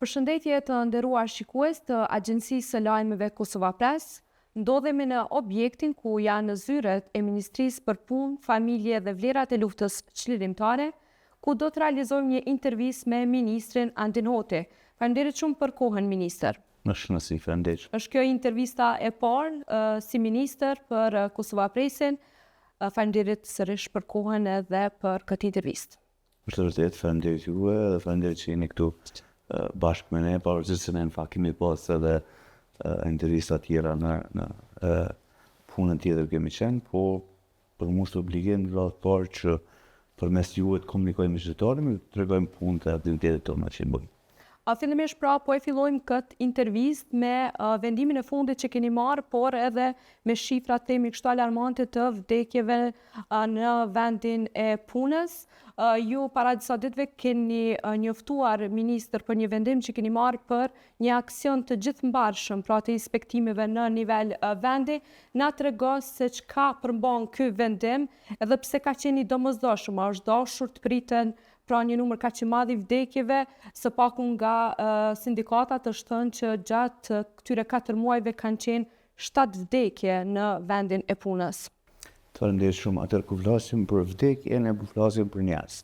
Përshëndetje të nderuar shikues të Agjencisë së Lajmeve Kosova Press. Ndodhemi në objektin ku janë zyret e Ministrisë për Punë, Familje dhe Vlerat e Luftës Çlirimtare, ku do të realizojmë një intervistë me ministrin Andin Hoti. Faleminderit shumë për kohën, ministër. Është kënaqësi, faleminderit. Është kjo intervista e parë si ministër për Kosova Pressin. Faleminderit sërish për kohën edhe për këtë intervistë. Është e vërtetë, faleminderit juve dhe faleminderit që jeni këtu bashkë me ne, pavarësisht se ne në fakt kemi pas edhe intervista tjera në në punën tjetër kemi qenë, po për mua është obligim në radhë të parë që përmes juve të komunikojmë me qytetarët, të tregojmë punët e aktivitetet tona që i bëjmë. Fillimisht pra po e fillojmë këtë intervistë me vendimin e fundit që keni marrë, por edhe me shifrat themi kështu alarmante të vdekjeve në vendin e punës. Ju para disa ditëve keni njoftuar ministër për një vendim që keni marrë për një aksion të gjithëmbarshëm, pra të inspektimeve në nivel vendi. Na trego se çka përmban ky vendim edhe pse ka qenë i domosdoshëm, a është dashur të priten Pra një numër kaq i madh i vdekjeve, së paku nga sindikatat është thënë që gjatë këtyre katër muajve kanë qenë 7 vdekje në vendin e punës. Faleminderit shumë. Atëherë kur flasim për vdekje, ne po flasim për njerëz.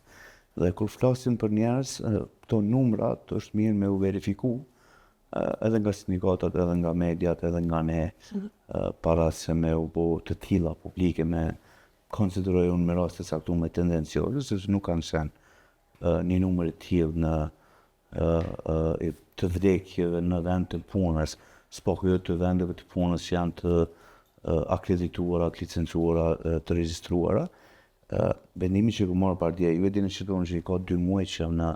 Dhe kur flasim për njerëz, këto numrat është mirë me u verifiku edhe nga sindikatat, edhe nga mediat, edhe nga ne, para se me u bo të tilla publike me konsideroj unë me raste të caktume tendencioze, sepse nuk kanë qenë një numër i tillë në të vdekjeve në vend të punës, së paku jo të vendeve të punës që janë të akredituara, të licencuara, të regjistruara. Vendimi që kam marrë pardje, ju e dini që unë që i ka dy muaj që jam në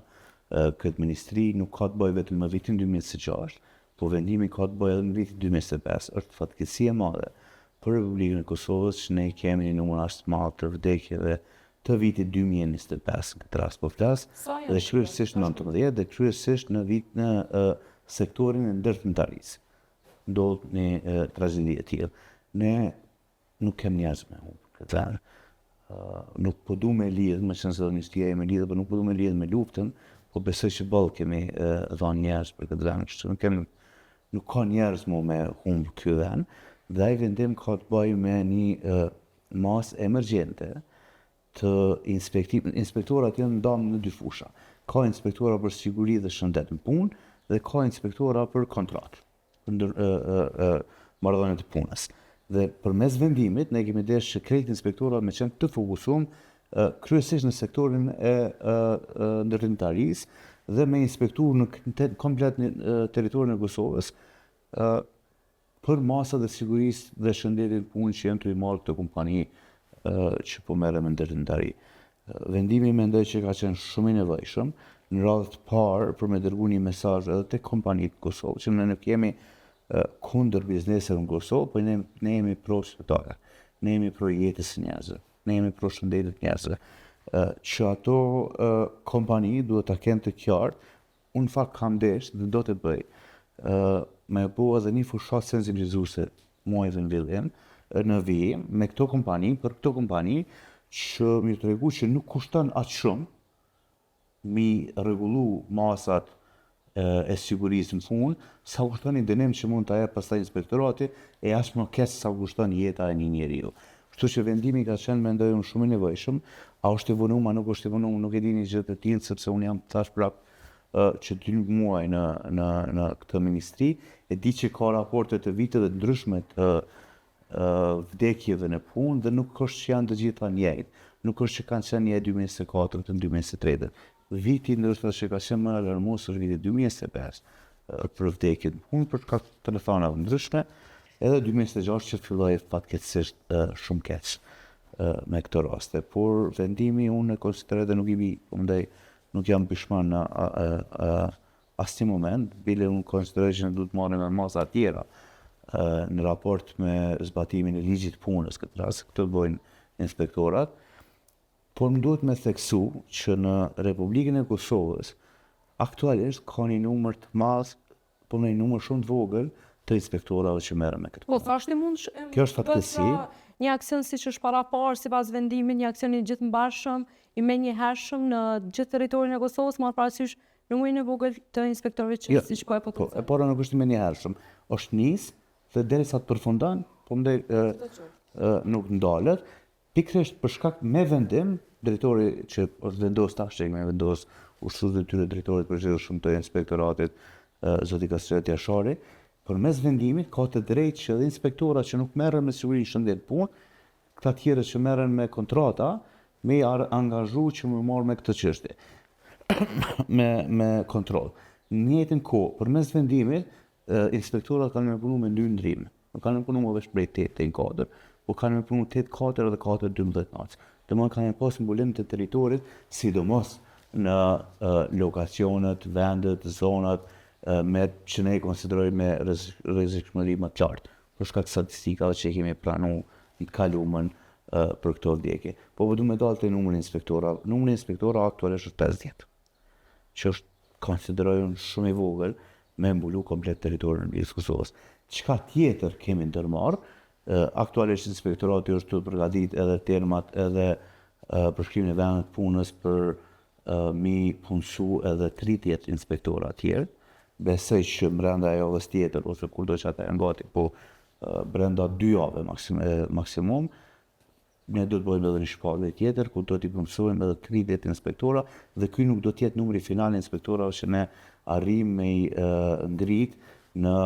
këtë ministri, nuk ka të bëjë vetëm me vitin 2026, po vendimi ka të bëjë edhe me vitin 2025. Është fatkeqësi e madhe për Republikën e Kosovës që ne kemi një numër aq të madh të vdekjeve të vitit 2025, në këtë rast po flas, dhe kryesisht 19 dhe kryesisht në vit në sektorin e ndërtimtarisë. Ndodh një tragjedi e tillë. Ne Nuk kem njerëz me humbë këtë vend. Nuk po du me lidhë, meqenëse dhe ministria e me lidhë, po nuk po du me lidhë me luftën, po besoj që boll kemi dhanë njerëz për këtë vend, kështu që nuk kemi, nuk ka njerëz mo me humbë ky vend, dhe ai vendim ka të bëjë me një masë emergjente të inspektimit, inspektorat janë ndamë në dy fusha. Ka inspektora për siguri dhe shëndet në punë dhe ka inspektora për kontratë. ndër marrëdhënie të punës. Dhe përmes vendimit ne kemi dashur që krejt inspektorat me qenë të fokusum kryesisht në sektorin e ndërtimtarisë dhe me inspektu në komplet në territorin e Kosovës për masat e sigurisë dhe shëndetit në punë që janë tu i marrë këto kompani që po merren me ndërtimtari. Vendimi mendoj që ka qenë shumë i nevojshëm, në radhë të parë për me dërgu një mesazh edhe te kompanitë në Kosovë, që ne nuk jemi kundër bizneseve në Kosovë, po ne, ne jemi pro qytetarëve, ne jemi pro jetës së njerëzve, ne jemi pro shëndetit të njerëzve. Që ato kompani duhet ta kenë të qartë Unë në fakt kam deshtë dhe do të bëj me bo edhe një fushatë sensibilizuese muajve në fillim, në vijim, me këto kompani, për këto kompani, që me ju tregu që nuk kushton aq shumë mi rregullu masat e sigurisë në punë, sa kushton një dënim që mund ta jep pastaj inspektorati, e aq më keq sa kushton jeta e një njeriu. Kështu që vendimi ka qenë mendoj unë shumë i nevojshëm, a është i vonum a nuk është i vonum, nuk e di një gjë të tillë sepse unë jam tash prap që dy muaj në në në këtë ministri, e di që ka raporte të viteve të ndryshme të vdekjeve në punë dhe nuk është që janë të gjitha njëjtë, nuk është që kanë qenë njëjtë 2024 të 2023. Viti ndoshta që ka qenë më alarmues është viti 2025 për vdekjet në punë për shkak të rrethanave të ndryshme, edhe 2026 që filloi fatkeqësisht shumë keq me këto raste. Por vendimi unë e konsideroj dhe nuk i bi, po mendoj nuk jam pishman në asnjë moment, bile unë konsideroj që ne duhet të marrim edhe masa tjera në raport me zbatimin e ligjit të punës këtë rast, këtë bëjnë inspektorat, Por më duhet me theksu që në Republikën e Kosovës aktualisht ka një numër të madh, po një numër shumë të vogël të inspektorave që merren me këtë punë. Po, sa është i mundshëm? Kjo është fatkeqësi. Pra, një aksion siç është paraparë sipas vendimit, një aksion i gjithëmbarshëm, i menjëhershëm në gjithë territorin e Kosovës, marrë parasysh Numrin e vogël të inspektorëve që jo, siç po e po, e para nuk është i menjëhershëm. Është nis dhe derisa të përfundon, po mendoj nuk ndalet. Pikërisht për shkak me vendim, drejtori që është vendos tash që kemi vendos ushtrues detyre drejtorit përgjithshëm të inspektoratit, zoti Kastriot Jashari, përmes vendimit ka të drejtë që edhe inspektorat që nuk merren me siguri shëndet punë, këta tjerët që merren me kontrata, me i angazhu që me marrë me këtë çështje, me, me kontroll. Në njëjtën kohë, përmes vendimit, inspektorat kanë me punu me dy ndrime. Nuk kanë me punu më veç prej 8 deri në 4, po kanë me punu 8 4 edhe 4 12 natës. Domethënë kanë me pas mbulim të territorit, sidomos në lokacionet, vendet, zonat, me që ne i konsiderojmë me rrezikshmëri më të lartë, për shkak të statistikave që i kemi pranu në të kalumen për këto vdekje. Po po du me dalë te numri i inspektorave. Numri i inspektorave aktualisht është 50. Që është konsideroj unë shumë i vogël me mbulu komplet territorin e Republikës së Kosovës. Çka tjetër kemi ndërmarrë? Aktualisht inspektorati është tu përgatit edhe termat edhe përshkrimin e vendit të punës për mi punësu edhe 30 inspektora tjerë. Besoj që brenda javës tjetër ose kurdo që ata janë gati, po brenda dy jave maksimum, Ne do të bëjmë edhe një shpallje tjetër ku do t'i punësojmë edhe 30 inspektora dhe ky nuk do të jetë numri final i inspektorave që ne arrijmë me i ngrit në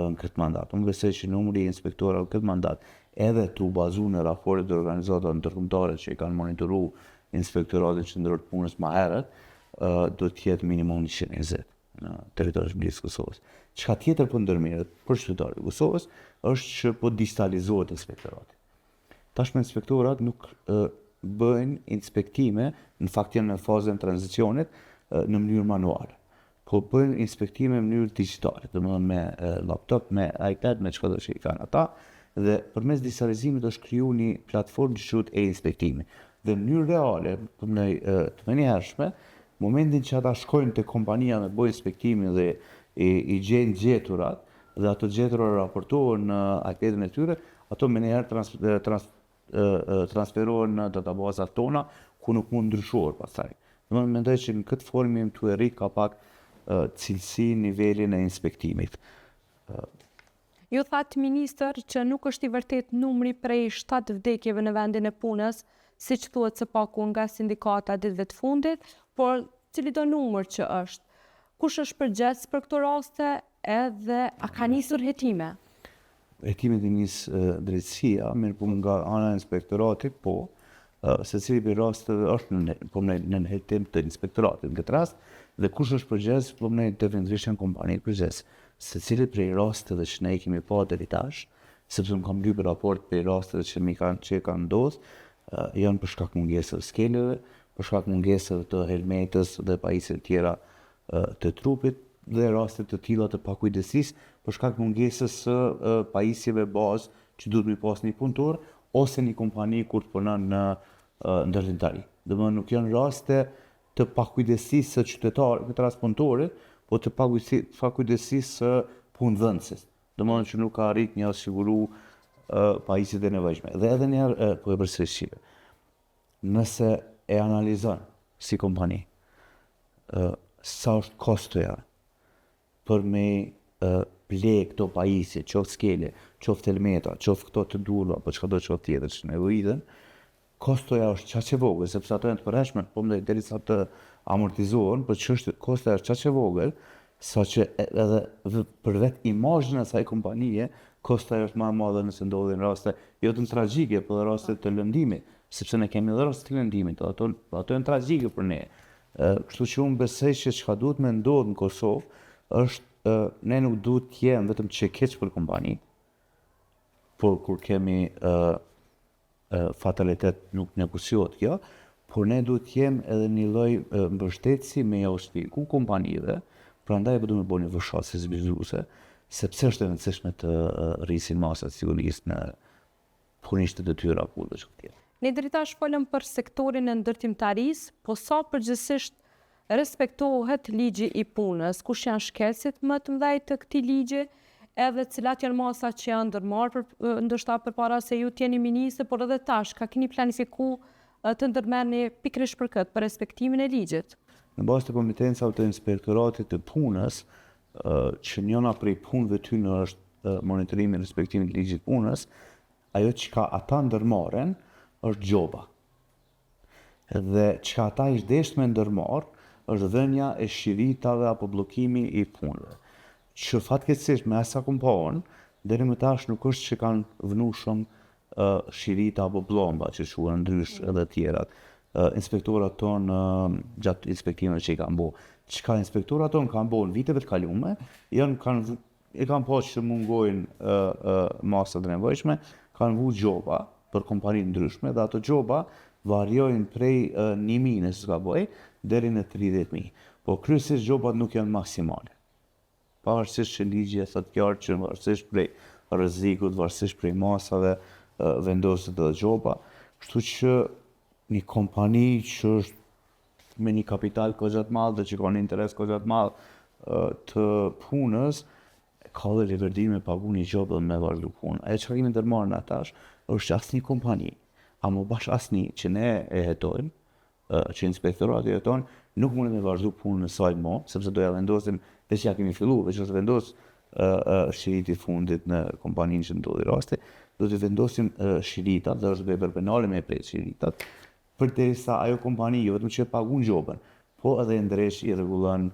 në këtë mandat. Unë besoj që numri i inspektorave në këtë mandat edhe tu bazu në raportet e organizatave ndërkombëtare që i kanë monitoru Inspektoratin Qendror të Punës më herët, do të jetë minimum 120 në territorin e Republikës së Kosovës. Çka tjetër po ndërmerret për qytetarët e Kosovës është që po digjitalizohet inspektorati. Tashmë inspektorat nuk bëjnë inspektime, në fakt janë në fazën e tranzicionit, në mënyrë manuale. Po bëjnë inspektime në mënyrë digjitale, domethënë me laptop, me iPad, me çka do që i kanë ata, dhe përmes digjitalizimit është kriju një platformë që quhet e-inspektimi. Dhe në mënyrë reale, po mendoj të menjëhershme, momentin që ata shkojnë te kompania me bo inspektimin dhe i, i gjejnë gjeturat, dhe ato gjetura raportohen në iPad-in e tyre, ato menjëherë trans, trans, transferohen në databazat tona, ku nuk mund ndryshohet pastaj. Domethënë mendoj që në këtë formë jemi tu e rrit ka pak cilësi nivelin e inspektimit. Ju thatë ministër që nuk është i vërtetë numri prej 7 vdekjeve në vendin e punës, siç thuhet së paku nga sindikata ditëve të fundit, por cilido numër që është. Kush është përgjegjës për këto raste edhe a ka nisur hetime? Hetimet i nis drejtësia, mirëpo nga ana e inspektoratit, po, secili prej rasteve është në, po në, në hetim të inspektoratit në këtë rast, dhe kush është përgjegjës, po më definitivisht janë kompanitë përgjegjës. Secili prej rasteve që ne i kemi pa deri tash, sepse më kam lypë raport prej rasteve që mi kanë që kanë ndodhë, janë për shkak mungesës skeleve, për shkak mungesës të helmetës dhe pajisjeve tjera të trupit dhe raste të tilla të pakujdesisë për shkak mungesës së pajisjeve bazë që duhet mi pas një punëtor ose një kompani kur të punon në ndërtimtari. Domethënë nuk janë raste të pakujdesisë së qytetarit, në këtë rast punëtorit, po të pakujdesisë së punëdhënësit. Domethënë që nuk ka arrit me ia siguru pajisjet e nevojshme. Dhe edhe një herë po e përsëris shqipe. Nëse e analizon si kompani, sa është kostoja për me ble këto pajisje, qoftë skele, qoftë helmeta, qoftë këto të durva, apo çka do qoftë tjetër që nevojiten, kostoja është qaq e vogël, sepse ato janë të përhershme, po mendoj derisa të amortizohen, po çështë kostoja është qaq e vogël, sa që edhe për vetë imazhin e asaj kompanie, kostoja është më e madhe nëse ndodhin raste jo vetëm tragjike, po edhe raste të lëndimit, sepse ne kemi edhe raste të lëndimit, ato ato janë tragjike për ne. Kështu që unë besoj që çka duhet me ndodhë në Kosovë është ne nuk duhet të jem vetëm çekiç për kompani, por kur kemi fatalitet nuk negociohet kjo, por ne duhet të jem edhe një lloj mbështetësi me jau shpjegu kompanive, prandaj po du me bo një fushatë sensibilizuese, sepse është e rëndësishme të rrisin masat e sigurisë në punishtet e tyre apo kudo qoftë tjetër. Ne deri tash folëm për sektorin e ndërtimtarisë, po sa përgjithësisht respektohet ligji i punës, kush janë shkelësit më të mëdhenj të këtij ligji, edhe cilat janë masat që janë ndërmarrë për, ndoshta përpara se ju të jeni ministër, por edhe tash, ka keni planifiku të ndërmerrni pikërisht për këtë, për respektimin e ligjit? Në bazë të kompetencave të Inspektoratit të Punës, që njëna prej punëve tyne është monitorimi i respektimit të ligjit të punës, ajo çka ata ndërmarrin është gjoba. Dhe çka ata ish desht me ndërmarr është dhënia e shiritave apo bllokimi i punëve. Që fatkeqësisht me aq sa kom pa unë, deri më tash nuk është që kanë vnu shumë shirita apo pllomba që quhen ndryshe edhe tjerat. Inspektorat tonë gjatë inspektimeve që i kanë bo. Çka inspektorat tonë kanë bo në viteve të kalume, janë kanë e kanë pa që mungojnë masat e nevojshme, kanë vu gjoba për kompani të ndryshme dhe ato gjoba variojnë prej 1.000 nëse s'gaboj deri në 30.000. Po kryesisht gjobat nuk janë maksimale. Pavarësisht që ligji e thotë qartë që varësisht prej rrezikut, varësisht prej masave vendoset edhe gjoba, kështu që një kompani që është me një kapital goxha të madh dhe që ka një interes goxha të madh të punës, ka dhe leverdinë me pagu një gjobë dhe me vazhdu punë. Ajo çka kemi ndërmarrë na tash, është që asnjë kompani, amo bash asnjë që ne e hetojmë, që inspektorati e heton, nuk mundet me vazhdu punën e saj mo, sepse do ja vendosim, veç ja kemi fillu, veç është vendos shiriti i fundit në kompaninë që ndodhi rasti, do t'i vendosim shiritat dhe është vepër penale me prek shiritat, përderisa ajo kompani jo vetëm që e pagun gjobën, po edhe e ndreq i rregullon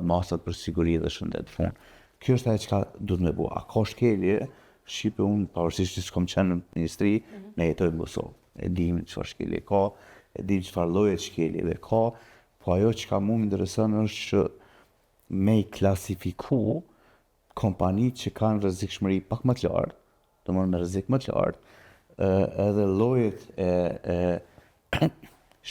masat për siguri dhe shëndet në punë. Kjo është ajo çka duhet me bo. A ka shkelje? Shqipe unë, pavarësisht që s'kom qenë në ministri, mm -hmm. ne jetojmë në Kosovë. E dim çfarë shkelje ka, e dim çfarë lloje shkeljeve ka, po ajo çka mu më intereson është që me i klasifiku kompanitë që kanë rrezikshmëri pak më të lartë, domethënë me rrezik më të lartë, edhe llojet e, e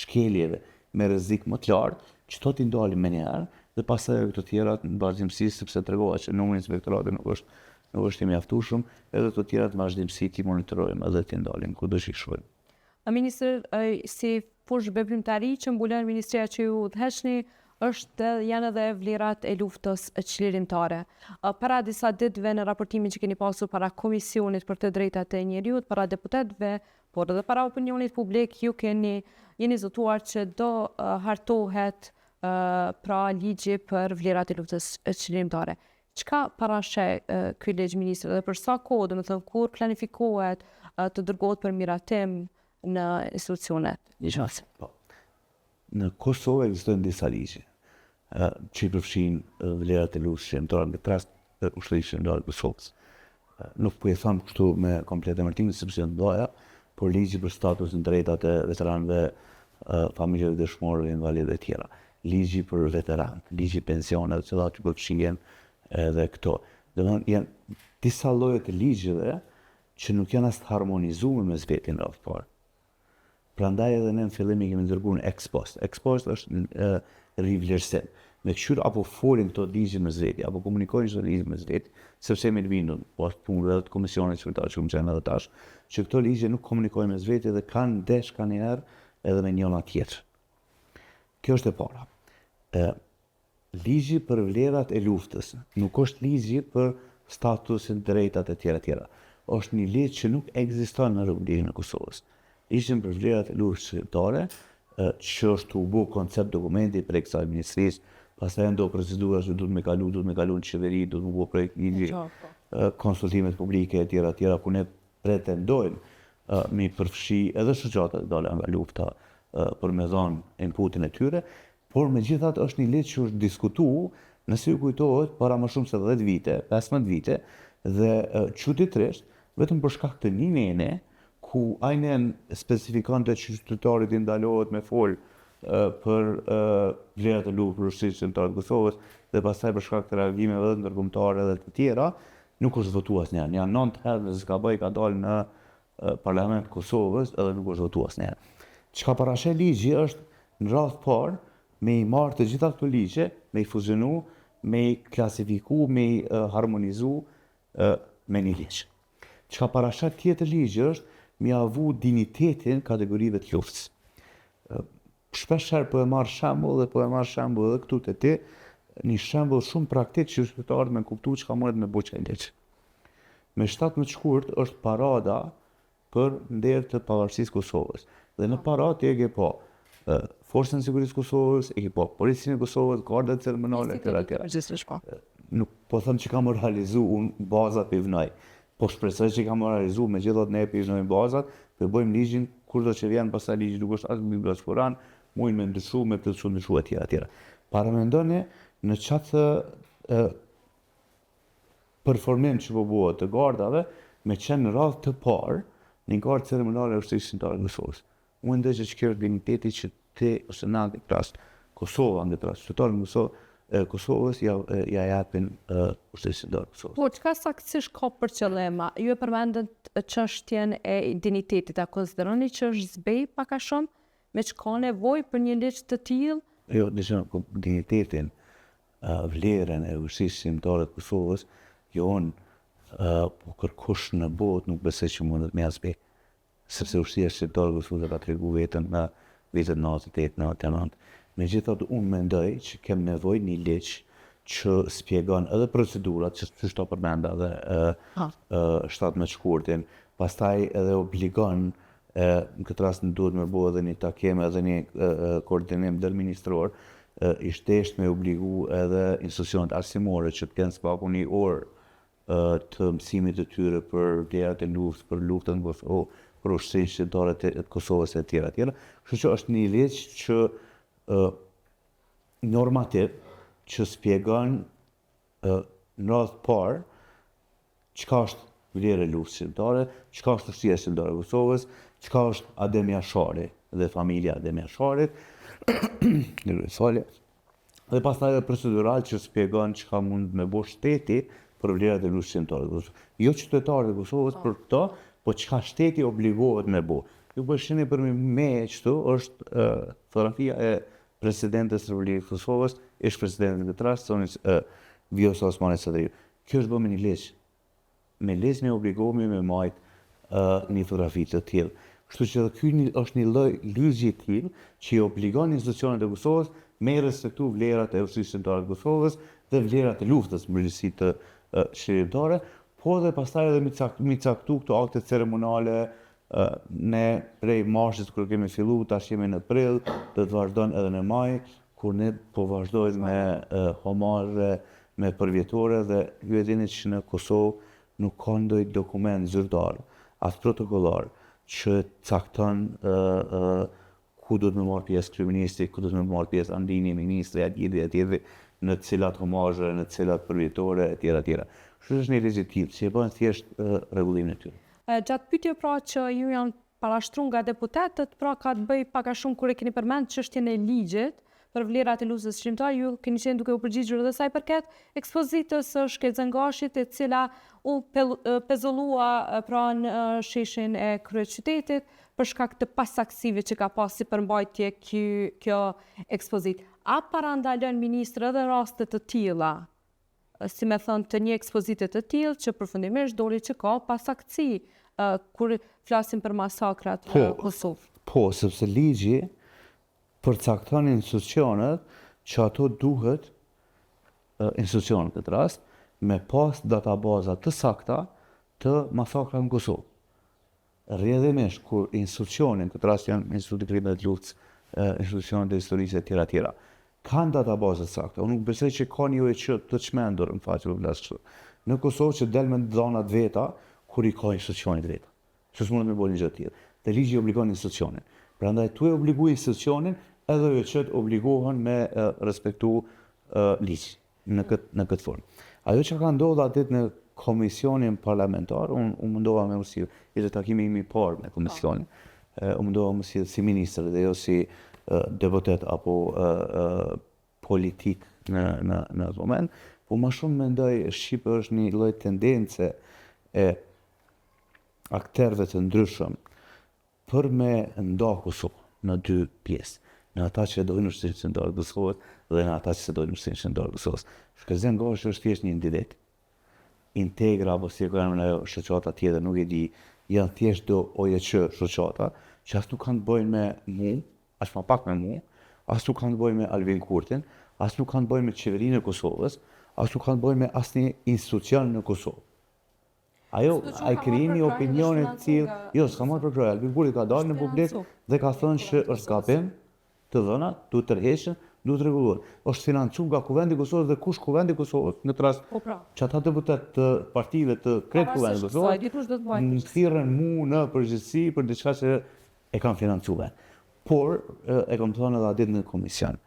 shkeljeve me rrezik më të lartë, qëto t'i ndalim menjëherë dhe pastaj edhe këto tjerat në vazhdimësi sepse tregova që numri i inspektoratit nuk është nuk është i mjaftueshëm, edhe këto tjerat në vazhdimësi t'i monitorojmë edhe t'i ndalim kudo që i shohim. Ministër, si fushëveprimtari që mbulon ministria që ju udhëheqni, është janë edhe vlerat e luftës çlirimtare. Para disa ditëve në raportimin që keni pasur para Komisionit për të Drejtat e Njeriut, para deputetëve, por edhe para opinionit publik, ju keni jeni zotuar që do hartohet pra ligji për vlerat e luftës çlirimtare. Çka parasheh ky ligj ministër dhe për sa kohë, domethënë kur planifikohet të dërgohet për miratim në institucionet ligjore? Po. Në Kosovë ekzistojnë disa ligje që i përfshijnë vlerat e luftës çlirimtare në këtë rast Ushtrisë Çlirimtare të Kosovës. Nuk po i them kështu me komplet emërtimin sepse janë të mëdha, por ligji për statusin, drejtat e veteranëve, familjeve dëshmorëve, invalidëve e tjera. Ligji për veteran, ligji pensionet, që aty përfshihen edhe këto. Domethënë janë disa lloje të ligjeve që nuk janë as të harmonizuar mes veti në radhë të parë. Prandaj edhe ne në fillim i kemi dërguar në ex post. Ex post është rivlerësim. Me kqyr apo folin këto ligje mes veti, apo komunikojnë këto ligje mes veti, sepse jemi të bindur, po atë punëve edhe të komisionit që që kom qenë edhe tash, që këto ligje nuk komunikojnë mes veti dhe kanë ndesh kanjëherë edhe me njëna tjetrën. Kjo është e para. E, Ligji për vlerat e luftës nuk është ligji për statusin, drejtat e tjera e tjera. Është një ligj që nuk ekziston në Republikën e Kosovës. Ligjin për vlerat e luftës çlirimtare, që është tu u bo koncept dokumenti prej kësaj ministrisë, pastaj janë do procedura që duhet me kalu, duhet me kalu në qeveri, duhet me bo projekt ligji, po. konsultimet publike e tjera e tjera, ku ne pretendojmë me i përfshi edhe shoqatat e dala nga lufta për me dhanë inputin e tyre, Por megjithatë është një ligj që është diskutu, nëse ju kujtohet, para më shumë se 10 vite, 15 vite, dhe çuditërisht, vetëm për shkak të një neni, ku ai nen specifikonte që qytetarit i ndalohet me fol për vlerat e luftës Ushtrisë Çlirimtare të Kosovës dhe pastaj për shkak të reagimeve edhe ndërkombëtare edhe të tjera, nuk është votu asnjëherë. Nja 9 herë nëse s'gaboj ka dalë në Parlament të Kosovës edhe nuk është votu asnjëherë. Çka parasheh ligji është në radhë të parë me i marrë të gjitha këto ligje, me i fuzionu, me i klasifiku, me i harmonizu me një ligj. Çka parasheh tjetër ligji është me ia vu dinjitetin kategorive të luftës. Shpesh herë po e marr shembull dhe po e marr shembull edhe këtu te ti, një shembull shumë praktik që qytetarët me kuptu çka mundet me bo qaj ligj. Me 17 shkurt është parada për nder të pavarësisë Kosovës. Dhe në paradë ti e ke pa Forcën e Sigurisë së Kosovës, e ke pa Policinë e Kosovës, gardat ceremonale etj etj. Përgjithsisht po. Nuk po them që ka me u realizu, unë bazat po i vnoj. Po shpresoj që ka me u realizu, megjithatë ne po i vnojmë bazat, po e bëjmë ligjin, kurdo që vjen pastaj ligji nuk është as Bibla as Kuran, mujnë me ndryshu, me plotësu ndryshu etj etj. Paramendoni në qatë performim që po bëhet të gardave, me qenë në radhë të parë një gardë ceremonale e Ushtrisë Çlirimtare të Kosovës. Unë mendoj që kjo është dinjiteti që ti ose na në këtë rast, Kosova në këtë rast, qytetarët në Kosovë, e Kosovës ja, ja japin Ushtrisë Çlirimtare të Kosovës. Po, çka saktësisht ka për qëllim? Ju e përmendët çështjen e dinjitetit, a konsideroni që është zbeh pak a shumë? Meqë ka nevojë për një ligj të tillë? Jo, dëgjo, dinjitetin vlerën e Ushtrisë Çlirimtare të Kosovës, jo unë, po kërkush në botë nuk besoj që mundet me ia zbeh. Sepse Ushtria Çlirimtare e Kosovës e ka tregu veten në vitet 98, 99. Megjithatë, unë mendoj që kem nevojë një ligj që spjegon edhe procedurat, që qysh ta përmenda edhe 17 shkurtin, pastaj edhe obligon E, në këtë rast në duhet me bo edhe një takim edhe një koordinim ndërministror, ish desht me obligu edhe institucionet arsimore që të kenë së paku një orë të mësimit të tyre për vlerat e luftës, për luftën në Kosovë, për ushtrinë çlirimtare të Kosovës e tjera e tjera. Kështu që është një ligj që normativ që spjegon në radhë të parë çka është vlerë e luftës çlirimtare, çka është ushtria çlirimtare e Kosovës, çka është Adem Jashari dhe familja Adem Jasharit, falje, dhe pastaj edhe procedural që spjegon çka mund me bo shteti për vlerat e luftës çlirimtare të Kosovës. Jo qytetarët e Kosovës për këto, po çka shteti obligohet me bo. Ju po shihni përmi me qëtu është fotografia e presidentes së Republikës së Kosovës, ish presidentes në këtë rast, zonjës Vjosa Osmani Sadriu. Kjo është bërë me një ligj. Me ligj ne obligohemi me majt një fotografi të tillë. Kështu që edhe ky është një lloj ligji i tillë që i obligon institucionet e Kosovës me respektu vlerat e Ushtrisë Çlirimtare të Kosovës dhe vlerat e luftës në përgjithësi të çlirimtare, po edhe pastaj edhe mi caktu këto akte ceremonale Ne prej marsit kur kemi fillu, tash jemi në prill, do të vazhdon edhe në maj, kur ne po vazhdojmë me homazhe, me përvjetore dhe ju e dini që në Kosovë nuk ka ndonjë dokument zyrtar, as protokollar, që cakton ku duhet me marrë pjesë kryeministri, ku duhet me marrë pjesë Andini, ministri, e tjetri, e tjetri, në cilat homazhe, në cilat përvjetore, e tjera, e tjera. Kështu që është një ligj i tillë, që e bën thjesht rregullimin e tyre. Gjatë pyetjeve pra që ju janë parashtru nga deputetët, pra ka të bëjë pak a shumë kur e keni përmend çështjen e ligjit për vlerat e luftës çlirimtare, ju keni qenë duke u përgjigjur edhe sa i përket ekspozitës së Shkëlzen Gashit, e cila u pezullua pra në sheshin e kryeqytetit për shkak të pasaktësive që ka pas si përmbajtje kjo ekspozitë. A parandalon ministër edhe raste të tilla si me thënë, të një ekspozite të tillë që përfundimisht doli që ka pasaktësi kur flasim për masakrat në po, Kosovë. Po, sepse ligji përcakton institucionet që ato duhet institucionet në këtë rast me pas databaza të sakta të masakrave në Kosovë. Rrjedhimisht, kur institucioni, në këtë rast janë Instituti i Krimeve të Luftës, institucionet e historisë e tjera e tjera, kanë databaza të sakta. Unë nuk besoj që ka një OJQ të çmendur, më fal që po flas kështu. Në Kosovë që del me të dhëna të veta kur i ka institucioni të veta. Se s'mundet me bo një gjë të tillë. Dhe ligji obligon institucionin. Prandaj tu e obligu institucionin, edhe OJQ-t obligohen me respektu ligjin. në këtë në këtë formë. Ajo që ka ndodhur atë ditë në komisionin parlamentar, unë u mundova me u sill, ishte takimi im i parë me komisionin. Po. U mundova me u sill si ministër dhe jo si deputet apo politik në në në atë moment, po ma shumë mendoj shqipe është një lloj tendence e akterëve të ndryshëm Për me nda Kosovën në dy pjesë, në ata që e dojnë Ushtrinë Çlirimtare të Kosovës dhe në ata që s'e dojnë Ushtrinë Çlirimtare të Kosovës. Shkëlzen Gashi është thjesht një individ, Integra apo si e ka emrin ajo shoqata tjetër, nuk e di, janë thjesht do OJQ shoqata, që as nuk kanë të bëjnë me mu, aq ma pak me mu, as nuk kanë të bëjnë me Albin Kurtin, as nuk kanë të bëjnë me qeverinë e Kosovës, as nuk kanë të bëjnë me asnjë institucion në Kosovë. Ajo, ai krijimi i opinionit të tillë, jo, s'ka marrë përkrahje, Albin Kurti ka dalë në publik dhe ka thënë që është gabim të dhënat, duhet tërheqen, duhet rregullohen. Është financu nga Kuvendi i Kosovës dhe kush Kuvendi i Kosovës, në këtë rast, po pra. që ata deputetë të partive të krejt Kuvendit të Kosovës, më thirrën mu në përgjegjësi për diçka që e kanë financu vetë. Por, e kam thënë edhe atë ditë në komision,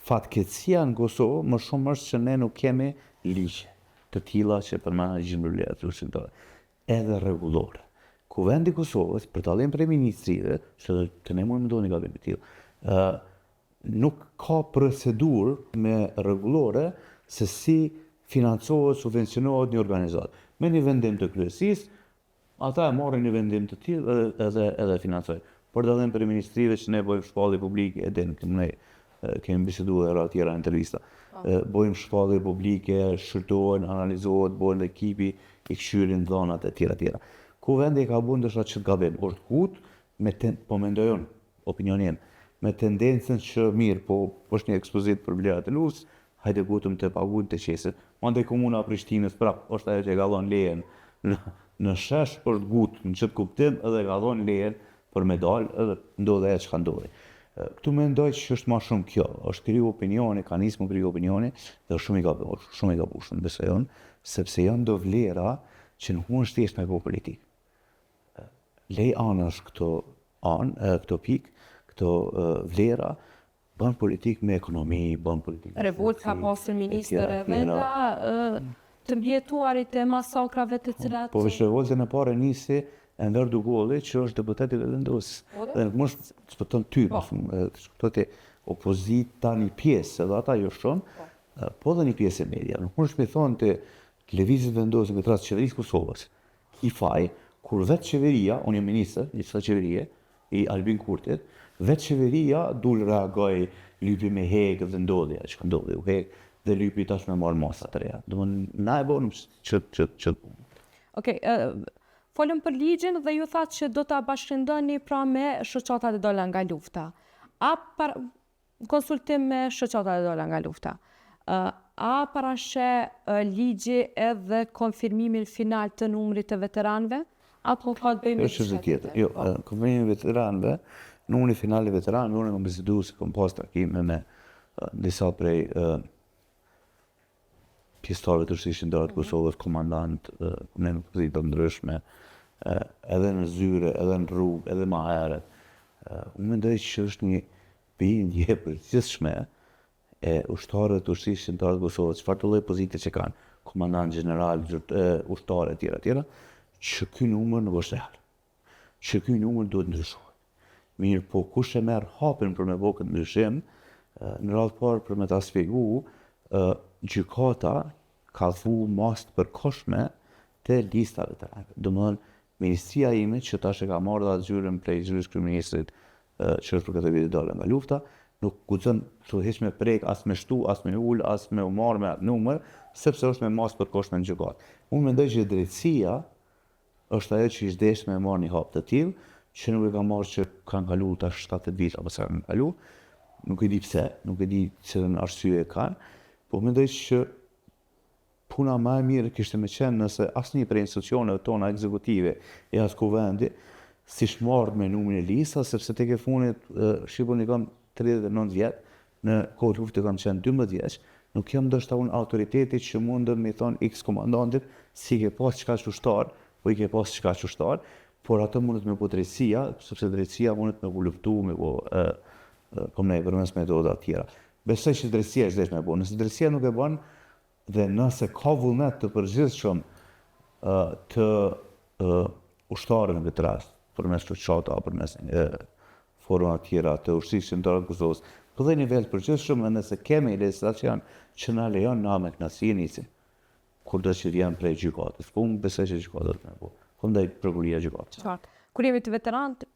Fatkeqësia në Kosovë më shumë është që ne nuk kemi ligje të tilla që përmenda ligjin për vlerat e luftës edhe rregullore. Kuvendi i Kosovës, për dallim prej ministrive, se edhe te ne mund me ndodhë një gabim i tillë, ë nuk ka procedurë me rregullore se si financohet, subvencionohet një organizatë. Me një vendim të kryesisë, Ata e marrin një vendim të tillë edhe edhe edhe e financojnë. Për dallim prej ministrive që ne bëjmë shpallje publike, e din, ne kemi biseduar edhe herë tjera në intervista. Po. Bëjmë shpallje publike, shqyrtohen, analizohet, bëhen ekipi, i kqyrin dhënat e tjera tjera. Kuvendi e ka bërë ndoshta qët gabim, është ngut me ten, po mendoj unë, opinioni im, me tendencën që mirë, po është një ekspozitë për vlerat e luftës, hajde ngutëm të paguajmë të qesim. Mandej komuna e Prishtinës prap është ajo që e ka dhënë lejen në në shesh, është ngut në qët kuptim edhe e ka dhënë lejen për me dalë edhe ndodhi ajo çka ndodhi. Këtu mendoj që është ma shumë kjo, është kriju opinioni, ka nisë me u kriju opinioni dhe është shumë i gabuar, shumë i gabueshëm, besoj unë, sepse janë do vlera që nuk mundesh thjesht me bo politikë. Lej anash këto anë, këto pikë, këto vlera, bën politikë me ekonomi, bën politikë me Revoltë ka pasur ministër edhe nga të mbijetuarit e masakrave të cilat... Po veç revoltën e parë e nisi Enver Dugolli, që është deputet i Vetëvendosjes. Po, dhe nuk mos të shpëton ty, po. të shpëton opozita një pjesë, edhe ata jo shumë, po, po dhe një pjesë e media. Nuk mundesh me thonë ti Lëvizjes Vetëvendosje në këtë rast qeverisë Kosovës, ki faj, kur vetë qeveria, unë jam ministër i kësaj qeverie, i Albin Kurtit, vetë qeveria dul reagoi, lypi me hek dhe ndodhi ajo çka ndodhi, u hek dhe lypi tash me marrë masa të reja. Domethënë, na e bonëm qët, qët, qët punë. Okej, folëm për ligjin dhe ju thatë që do ta bashkërendoni pra me shoqatat e dala nga lufta. A par, konsultim me shoqatat e dala nga lufta. A parasheh ligji edhe konfirmimin final të numrit të veteranëve? Apo ka të bëjë me diçka tjetër? Jo, po. konfirmimi i veteranëve, numri final i veteranëve, unë kam biseduar se kam pas takime me disa prej pjesëtarëve të Ushtrisë Çlirimtare të Kosovës, komandant, në pozita të ndryshme, edhe në zyre, edhe në rrugë, edhe ma herët. Unë mendoj që është një bindje e përgjithshme e ushtarëve të Ushtrisë Çlirimtare të Kosovës, çfarëdo lloj pozite që kanë, komandant, gjeneral, ushtarë e tjera, tjera, që ky numër nuk është real. Që ky numër duhet ndryshohet. Mirëpo kush e merr hapin për me bo këtë ndryshim, në radhë të parë për me ta spjegu, gjykata ka vu masë të përkohshme te lista e veteranëve. Domethënë, ministria ime që tash e ka marrë dhe atë zyrën prej zyrës kryeministrit që është për kategoritë e dala nga lufta, nuk guxon të hiç me prek, as me shtu, as me ul, as me u marrë me atë numër, sepse është me masë të përkohshme në gjykatë. Unë mendoj që drejtësia është ajo që ish dashtë me marrë një hap të tillë, që nuk e ka marrë që kanë kalu tash 7-8 vite apo sa kanë kalu, nuk e di pse, nuk e di cilën arsye e kanë, po mendoj që puna ma e mirë kishte me qenë nëse asnjë prej institucioneve tona ekzekutive e as kuvendi s'ish marrë me numrin e listës, sepse tek e fundit shqipe unë i kam 39 vjet, Në kohë lufte kam qenë 12 vjeç, nuk jam ndoshta unë autoriteti që mundem me i thonë X komandantit s'i ke pas qikaq ushtar, po i ke pas qikaq ushtar, por atë mundet me bo drejtësia, sepse drejtësia mundet me u luftu, me bo kom nej përmes metoda tjera. Besoj që drejtësia është dashtë me bo. Nëse drejtësia nuk e bon dhe nëse ka vullnet të përgjithshëm të ushtarëve në këtë rast, përmes shoqata, përmes forma tjera të Ushtrisë Çlirimtare të Kosovës, po dhe nivel të përgjithshëm dhe nëse kemi legjislacion që na lejon na me kënaqësi e nisim, kurdo që vjen prej gjykatës. Po unë besoj që gjykata do të me bo. Po ndaj prokuroria e gjykatës. Qartë. Kur jemi te veteranët,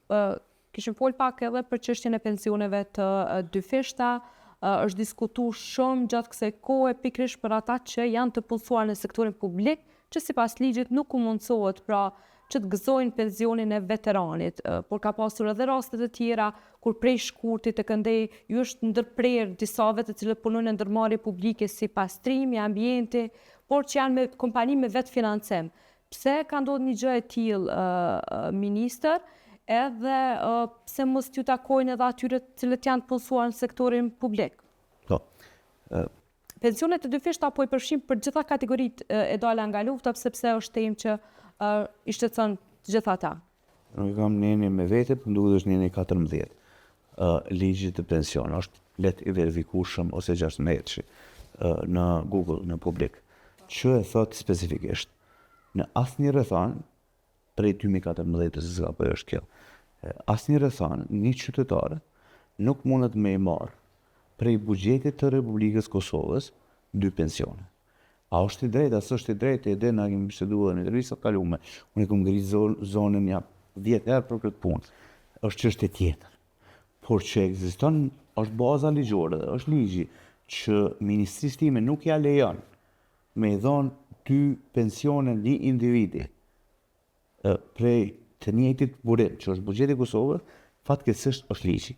kishim fol pak edhe për çështjen e pensioneve të dyfishta, është diskutu shumë gjatë kësaj kohe pikërisht për ata që janë të punësuar në sektorin publik, që sipas ligjit nuk u mundësohet pra që të gëzojnë pensionin e veteranit, por ka pasur edhe raste të tjera kur prej shkurtit e këndej ju është ndërprerë disave të cilët punojnë në ndërmarrje publike si pastrimi, ambienti, por që janë me kompani me vetëfinancim. Pse ka ndodhur një gjë e tillë, ministër, edhe pse mos t'ju takojnë edhe atyre të cilët janë të punësuar në sektorin publik? Po. Pensionet e dyfishta po i përfshijmë për gjitha kategoritë e dala nga lufta, sepse është temë që i shqetëson të gjithë ata. Nuk e kam nenin me vete, po më duket është neni 14 ligjit të pensionit. Është lehtë i verifikueshëm ose 16 në Google, në publik. Që e thot specifikisht, në asnjë rrethanë prej 2014-ës s'gaboj është kjo. Asnjë rrethanë, një qytetar nuk mundet me i marrë prej buxhetit të Republikës Kosovës dy pensione. A është i drejtë, a s'është i drejtë, e di na kemi biseduar në intervista të kalume. Unë e kam ngrit zonin ja 10 herë për këtë punë. Është çështje tjetër. Por që ekziston, është baza ligjore dhe është ligji që ministrisë time nuk ja lejon me i dhonë dy pensione një individi prej të njëjtit burim, që është buxheti i Kosovës, fatkeqësisht është ligji.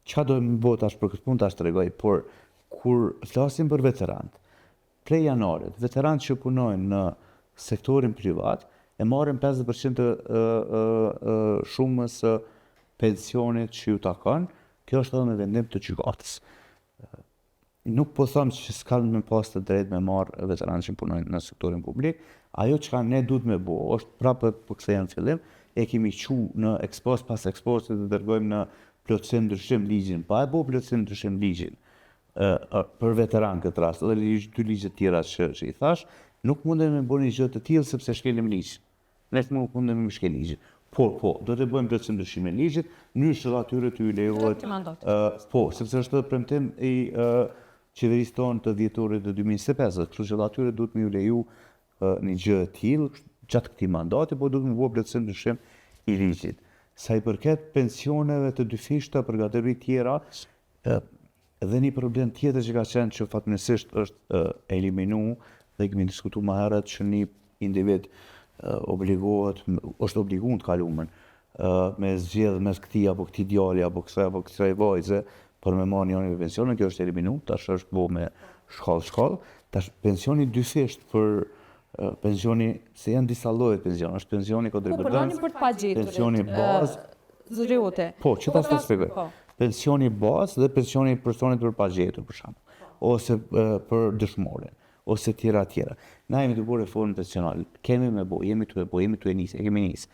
Çka do me bo tash për këtë punë tash tregoj, por kur flasim për veteranët, prej janarit, veteranët që punojnë në sektorin privat, e marrin 50% të shumës së pensionit që ju takon, kjo është edhe me vendim të gjykatës. Nuk po them që s'kan me pas të drejtë me marrë veteranët që punojnë në sektorin publik, ajo çka ne duhet me bo, është prapë po kthehem në fillim, e kemi qu në ekspoz pas ekspozit dhe dërgojmë në plotësim ndryshim ligjin, pa e bo plotësim ndryshim ligjin, për veteran këtë rast, edhe ligj, dy ligje tjera që, që i thash, nuk mundemi me bo një gjë të tillë sepse shkelim ligjin. Ne nuk mundemi me shkel ligjin. Por, po, do të bëjmë plotësim ndryshimin e ligjit, në mënyrë që edhe atyre t'ju lejohet. Po, sepse është edhe premtim i qeverisë tonë të dhjetorit të 2025, kështu që edhe atyre duhet me ju leju një gjë e tillë gjatë këtij mandati, po duhet me bë plotësim ndryshim i ligjit. Sa i përket pensioneve të dyfishta për kategori tjera, Edhe një problem tjetër që ka qenë që fatmirësisht është eliminu dhe kemi diskutu më herët që një individ obligohet, është obliguar në të kalumen me zgjedh mes këtij apo këtij djali apo kësaj apo kësaj vajze për me marrë njërin prej pensioneve, kjo është eliminu, tash është bo me shkallë shkallë. Tash pensioni dyfisht për pensioni, se janë disa lloje pensione, është pensioni kontributdhënës, po, për pensioni bazë, Zotëri Hoti. Po, që ta shpjegoj. Po. Pensioni bazë dhe pensioni i personit për pagjetur, për shembull, ose për dëshmorin, ose tjera tjera. Na jemi tu bo reformën pensionale, kemi me bo, jemi tu e bo, jemi tu e nis, e kemi nis.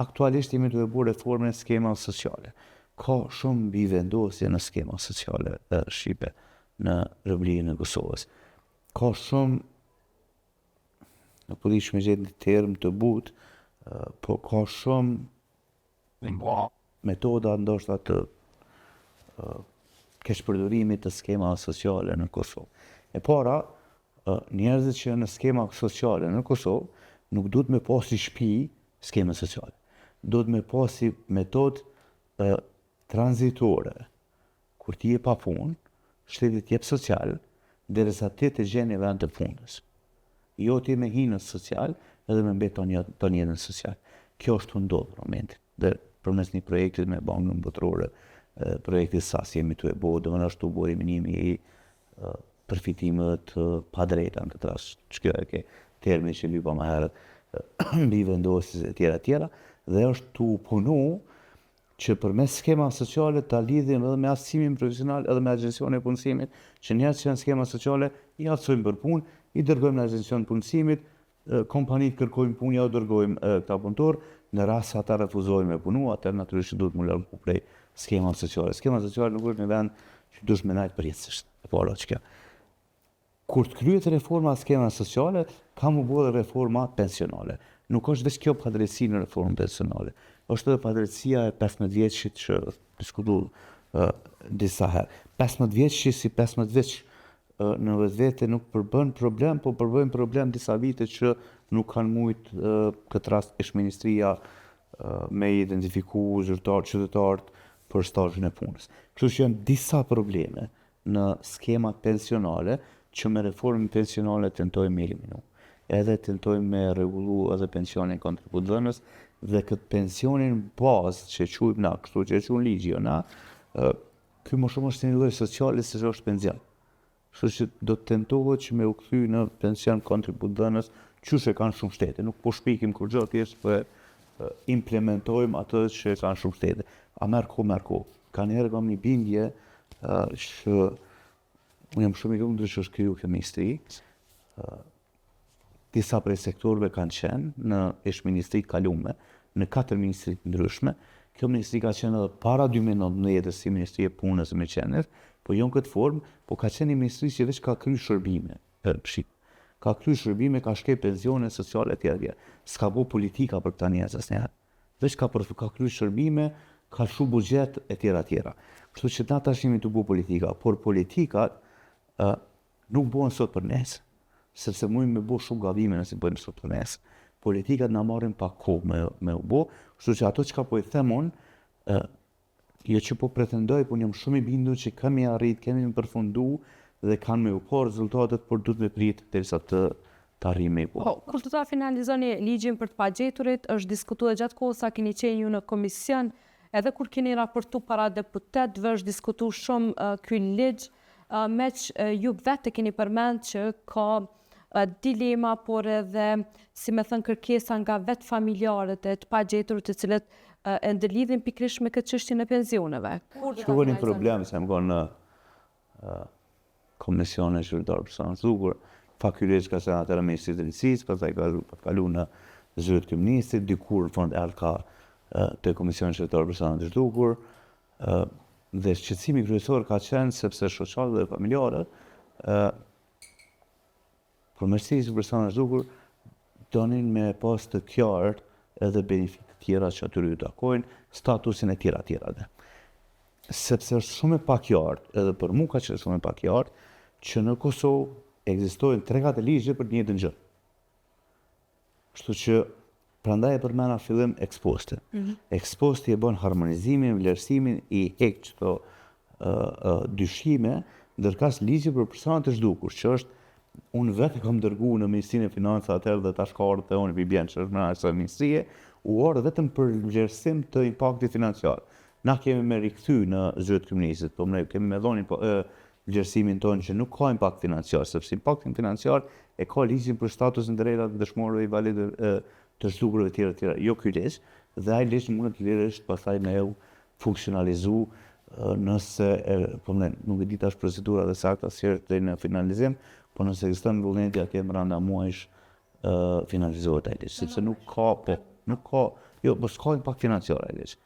Aktualisht jemi tu e bo reformën e skemave sociale. Ka shumë mbivendosje në skema sociale shqipe në Republikën e Kosovës. Ka shumë nuk po di që me gjetë një term të butë, po ka shumë metoda ndoshta të keqpërdorimit të skemave sociale në Kosovë. E para, njerëzit që janë në skema sociale në Kosovë, nuk duhet me pas si shpi skemën sociale. Duhet me pas si metodë tranzitore. Kur ti je pa punë, shteti të jep social, derisa ti të gjen një vend të punës. Jo ti me hi në social edhe me mbet tanë jetën social. Kjo është tu ndodhë në momentin. Dhe përmes një projektit me Bankën Botërore, projekti SAS jemi tu e bo, domethënë është tu bo eliminimi i përfitimeve të padrejta në këtë rast, që kjo e ke termi që lypa më herët, mbivendosjes e tjera tjera, dhe është tu punu që përmes skemave sociale ta lidhim edhe me aftësimin profesional edhe me agjencinë e punësimit, që njerëz që janë skema sociale i aftësojmë për punë, i dërgojmë në agjencinë e punësimit, kompanitë kërkojnë punë, ja u dërgojmë këta punëtor, në rast se ata refuzojnë me punu, atëherë natyrisht që duhet mu largu prej skemave sociale. Skema sociale nuk është një vend që duhesh me najtë përjetësisht. E para që kjo. Kur të kryhet reforma e skemave sociale, ka mu bo edhe reforma pensionale. Nuk është veç kjo padrejtësi në reformën pensionale. Është edhe padrejtësia e 15 vjeçit që diskutu disa herë. 15 vjeçi si 15 vjeç në vetvete nuk përbën problem, po përbën problem disa vite që nuk kanë mujt këtë rast ish ministria me identifiku zyrtar qytetarët për stazhin e punës. Kështu që janë disa probleme në skemat pensionale që me reformën pensionale tentojmë me eliminu. Edhe tentojmë me rregullu edhe pensionin kontributdhënës dhe këtë pensionin bazë që e quajmë na, kështu që e quan ligji jo na, ky më shumë është një lloj sociale se është pension. Kështu që do të tentohet që me u kthy në pension kontributdhënës, Qysh e kanë shumë shtete, nuk po shpikim kurgjo, thjesht po e implementojmë atë që e kanë shumë shtete. A merr kohë, merr kohë. Kanjëherë kam një bindje që unë jam shumë i lumtur që është kriju kjo ministri. Disa prej sektorëve kanë qenë në ish ministri të kalume, në katër ministri të ndryshme. Kjo ministri ka qenë edhe para 2019 si Ministri e Punës e Mirëqenies, po jo në këtë formë, po ka qenë një ministri që veç ka kry shërbime. Shqip. Ka kry shërbime, ka shkel pensione sociale etj etj. S'ka bo politika për këta njerëz asnjëherë. Veç ka për ka kry shërbime, ka lshu buxhet etj etj. Kështu që na tash jemi tu bo politika, por politikat ë nuk bohen sot për nesër, sepse mujmë me bo shumë gabime nëse bëjmë sot për nesër. Politikat na marrin pak kohë me me u bo, kështu që ato çka po i them unë, ë Jo që po pretendoj, por jam shumë i bindur që kemi arrit, kemi me përfundu dhe kanë me u pa rezultatet, por duhet me prit derisa të të arrijmë me i bo. Po, kur do ta finalizoni ligjin për të pagjeturit, është diskutu edhe gjatë kohës sa keni qenë ju në komision, edhe kur keni raportu para deputetëve është diskutu shumë ky ligj, meqë ju vetë e keni përmend që ka dilema, por edhe, si me thënë, kërkesa nga vetë familjarët e të pagjetur të cilët e ndërlidhin pikërisht me këtë çështjen e pensioneve. Që ka një problem, se më konë në Komisionin Qeveritar për Persona të Zhdukur, fakt ky ligj ka qenë atëherë Ministri i Drejtësisë, pastaj ka kalu në zyre të kryeministrit, dikur në fund erdh ka te Komisioni Qeveritar për Persona të Zhdukur, dhe shqetësimi kryesor ka qenë sepse shoqatat dhe familjarët Përmes ligjit për persona të zhdukur, donin me pas të qartë edhe benefitet tjera që atyre ju takojnë, statusin e tjera tjera dhe. Sepse është shumë e paqartë, edhe për mu ka qenë shumë e paqartë, që në Kosovë ekzistojnë 3-4 ligje për të njëjtën gjë. Kështu që prandaj e përmena fillim ex post. Mm -hmm. Ex posti e bën harmonizimin, vlerësimin, i hek qëto uh, uh, dyshime, ndërkaq ligji për personat e zhdukur, që është unë vetë e kam dërgu në Ministrinë e Financave atëherë dhe tash ka ardhur te unë i bjen që është mbrenda asaj ministrie, u ardhë vetëm për vlerësim të impaktit financiar. Na kemi me rikthy në zyre të kryeministrit, po ne kemi me dhonë vlerësimin tonë që nuk ka impakt financiar, sepse impaktin financiar e ka ligjin për statusin të drejtat e dëshmorëve invalidëve të zhdukurve e tjera tjera, jo ky ligj, dhe ai ligj mundet lirisht pastaj me u funksionalizu nëse e, po më nuk e di tash procedura dhe sakta si është deri në finalizim, po nëse ekziston vullneti atje brenda muajsh finalizohet ai ligj, sepse nuk ka, po, nuk ka, jo, po s'ka impakt financiar ai ligj.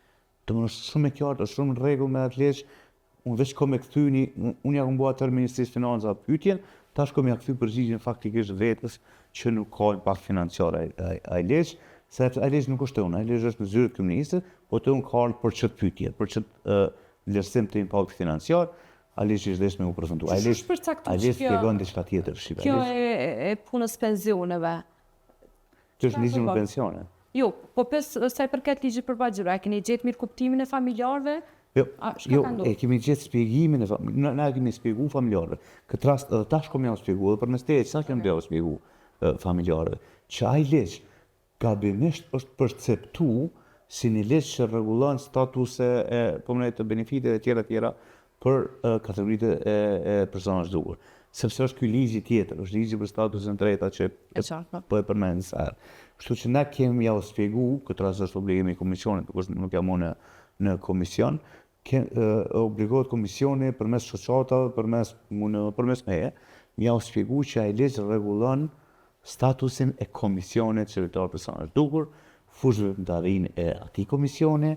Domethënë është shumë e qartë, është shumë në rregull me atë ligj. Unë veç kom e kthy një, unë ja kom bo atëherë Ministrisë Financave pyetjen, tash kom ja kthy përgjigjen faktikisht vetes që nuk ka impakt financiar ai ai ai ligj, se ai ligj nuk është te unë, ai ligj është në zyrë të kryeministrit, po te unë ka ardhur për qët pyetje, për qët vlerësim të impaktit financiar, ai ligj është desht me u përfundu. Ai ligj, ai ligj shpjegon diçka tjetër, shqipe. Kjo e, e punës pensioneve. Që është ligji për pensione? Jo, po pes sa i përket ligjit për pagjetur, a keni gjetë mirëkuptimin e familjarëve? Jo, jo, e kemi gjetë shpjegimin e familjarëve, na e kemi shpjegu familjarëve. Këtë rast edhe tash kom jau shpjegu, edhe përmes teje sa kemi jau shpjegu familjarëve, që ai ligj gabimisht është perceptu si një ligj që rregullon statuse e po mendoj të benefiteve e tjera tjera për kategoritë e, e personave të zhdukur. Sepse është ky ligji tjetër, është ligji për statusin të drejta që e qartë, po. po e përmend sa herë. Kështu që ne kemi jau shpjegu, këtë rast është obligimi i komisionit, nuk është nuk jam unë në, në komision, ke, e, obligohet komisioni përmes shoqatave, përmes unë përmes meje, me jau shpjegu që ai ligj rregullon statusin e komisionit qeveritar për persona të zhdukur, fushëveprimtarinë e atij komisioni,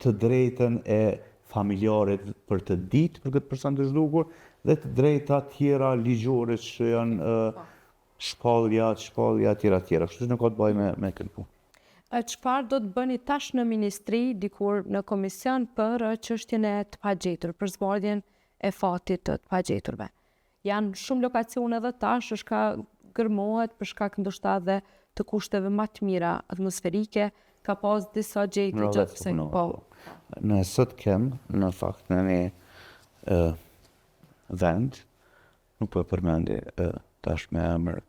të drejtën e familjarit për të ditë për këtë person të zhdukur dhe të drejta tjera ligjore që janë po. shpallja, shpallja tjera tjera. Kështu që nuk ka të bëjë me me këtë punë. Çfarë do të bëni tash në ministri, dikur në komision për çështjen e të pagjetur, për zbardhjen e fatit të të pagjeturve? Janë shumë lokacione edhe tash është ka gërmohet për shkak ndoshta edhe të kushteve ma të mira atmosferike, ka pas disa gjetje gjatë kësaj po. po. Ne sot kem në fakt në një e, vend, nuk po e përmendi e, tash me emër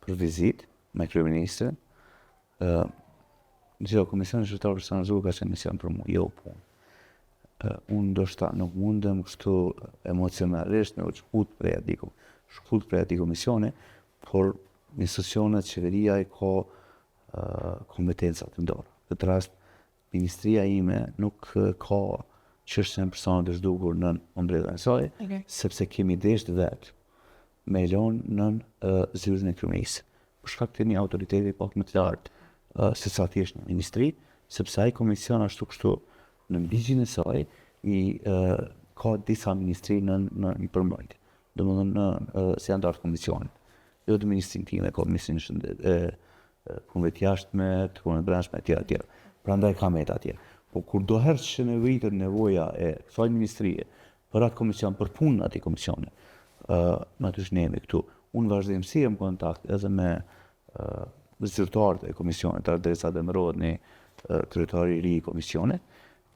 për vizitë me kryeministrin, ë Gjithë Komisioni Qeveritar për Persona të Zhdukur ka qenë mision për mu, jo punë. Unë ndoshta nuk mundem kështu emocionalisht me u shkput prej atij, shkput prej atij komisioni, por Institucionet, qeveria i ka kompetencat në dorë. Në këtë rast, ministria ime nuk ka çështjen e personave të zhdukur nën ombrellën e saj, okay. sepse kemi dashtë vetë me lonë nën zyrën e kryeministrit. Për shkak të një autoriteti pak më të lartë se sa thjesht një ministri, sepse ai komision ashtu kështu në ligjin e saj i ka disa ministri në në një përmbajtje. Domethënë në si anëtar të komisionit. Jo të ministrinë time, ka ministrinë e shëndet e punëve të jashtme, të punëve të brendshme etj etj. Prandaj ka met atje. Po kurdoherë që nevojitet nevoja e kësaj ministrie për atë komision, për punën e atij komisioni, ë natyrisht ne jemi këtu. Unë vazhdimësi jam në kontakt edhe me zyrtarët e komisionit, derisa të emërohet një kryetar i ri i komisionit,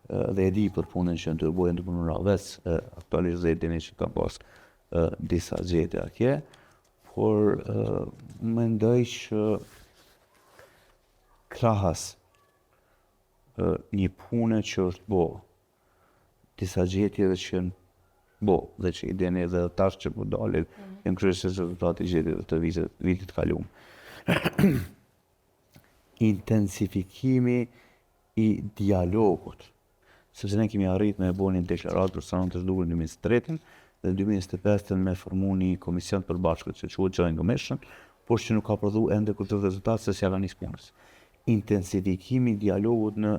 dhe e di për punën që janë tu bo, janë tu punu në Rahovec, aktualisht dhe e dini që kam pas disa gjetje atje, por mendoj që krahas një pune që është bo, disa gjetjeve që janë bo dhe që i dini edhe tash që po dalin, mm. janë kryesisht rezultati i gjetjeve të vitit, vitit të kalum. Intensifikimi i dialogut, sepse ne kemi arrit me e bo një deklaratë për personat të zhdukur në 2023 dhe në 2025 me formu një komision të përbashkët që quhet Joint Commission, por që nuk ka prodhu ende kurrë rezultat se s'ja ka nisë punës. Intensifikimi i dialogut në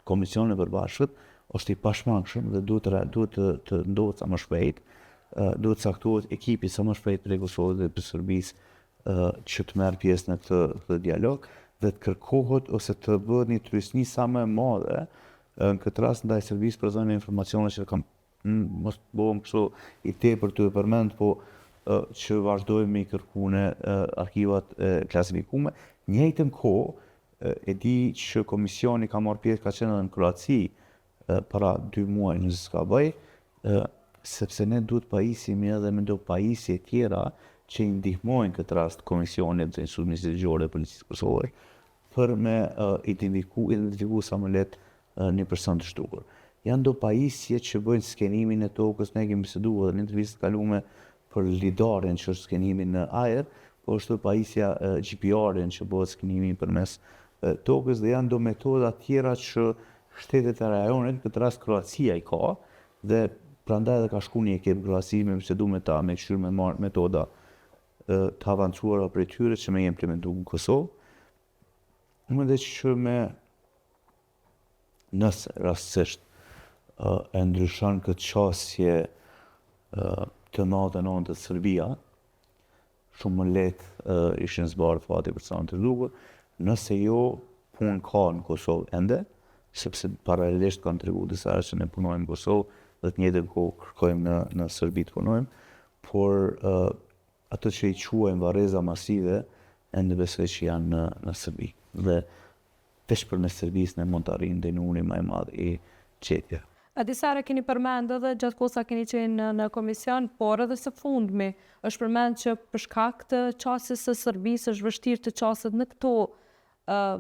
komisionin e përbashkët është i pashmangshëm dhe duhet të duhet të, të ndodhë sa më shpejt, duhet të caktohet ekipi sa më shpejt prej Kosovës dhe prej Serbisë që të merr pjesë në këtë, këtë dialog dhe të kërkohet ose të bëhet një trysni sa më e madhe në këtë rast ndaj Serbisë për dhënie informacione që kam mos të bëhem kështu i tepër tu e përmend, po që vazhdojmë me i kërku në arkivat e klasifikume. Njëjtën kohë, e di që komisioni ka marrë pjesë, ka qenë edhe në Kroaci para dy muaj nëse s'gaboj, sepse ne duhet pajisemi edhe me do pajisje tjera që i ndihmojnë këtë rast komisionit dhe institucionit ligjore dhe policisë Kosovës për me identifiku, identifiku sa më lehtë një person të zhdukur. Janë do pajisje që bëjnë skenimin e tokës, ne kemi biseduar edhe në intervistë të kalume për lidarin që është skenimi në ajër, po është pajisja GPR-in që bëhet skenimi përmes tokës dhe janë do metoda tjera që shtetet e rajonit, në këtë rast Kroacia i ka, dhe prandaj edhe ka shku një ekip në Kroaci me bisedu me ta, me kqyr me marrë metoda të avancuara prej tyre që me i implementu në Kosovë. Mendoj që me nëse rastësisht e ndryshon këtë qasje të 99 Serbia, shumë më lehtë ishin zbardhë fati personat të zhdukur, nëse jo punë ka në Kosovë ende, sepse paralelisht kam tregu disa herë që ne punojmë në Kosovë dhe të njëjtën kohë kërkojmë në, në Serbi të punojmë, por uh, ato që i quajmë varreza masive, ende besoj që janë në, në Serbi. Dhe veç përmes Serbisë ne mund të arrijmë te numri më i madh i gjetjeve. A disa herë keni përmend edhe gjatë kohës sa keni qenë në, në komision, por edhe së fundmi është përmend që për shkak të qasjes së Serbisë është vështirë të qaset në këto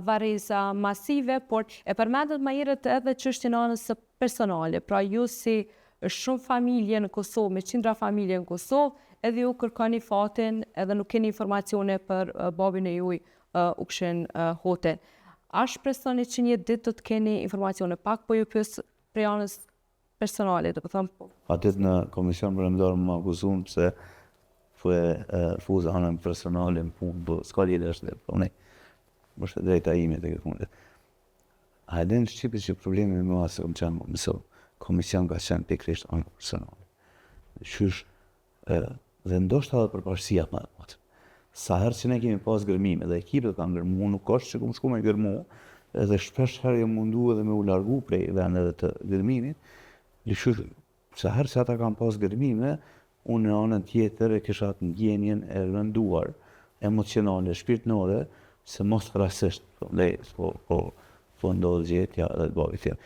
varreza masive, por e përmendët më herët edhe çështjen e anës së personale, pra ju si shumë familje në Kosovë, me qindra familje në Kosovë, edhe ju kërkoni fatin edhe nuk keni informacione për babin e juaj Ukshin Hotin. A shpresoni që një ditë do të keni informacione? Pak po ju pyes prej anës personale, do të them po. Atë ditë në komision për emëdor më akuzun pse po e fus anën personale në punë, po s'ka lidhje është dhe, po ne, është e drejta ime tek e fundit. A e din Shqipe që problemi më madh se kam qenë në komision, komision ka qenë pikërisht ana personale. Qysh dhe ndoshta edhe përparësia më e madhe. Sa herë që ne kemi pas gërmime dhe ekipet kanë gërmu, nuk është që kom shku me gërmu, edhe shpesh herë jam mundu edhe me u largu prej vendeve të gërmimit, diqysh, sa herë që ata kanë pas gërmime, unë në anën tjetër e kisha atë ndjenjën e rënduar, emocionale, shpirtnore, se mos rastësisht, po, po, po, po ndodhë gjetja edhe të babit tim.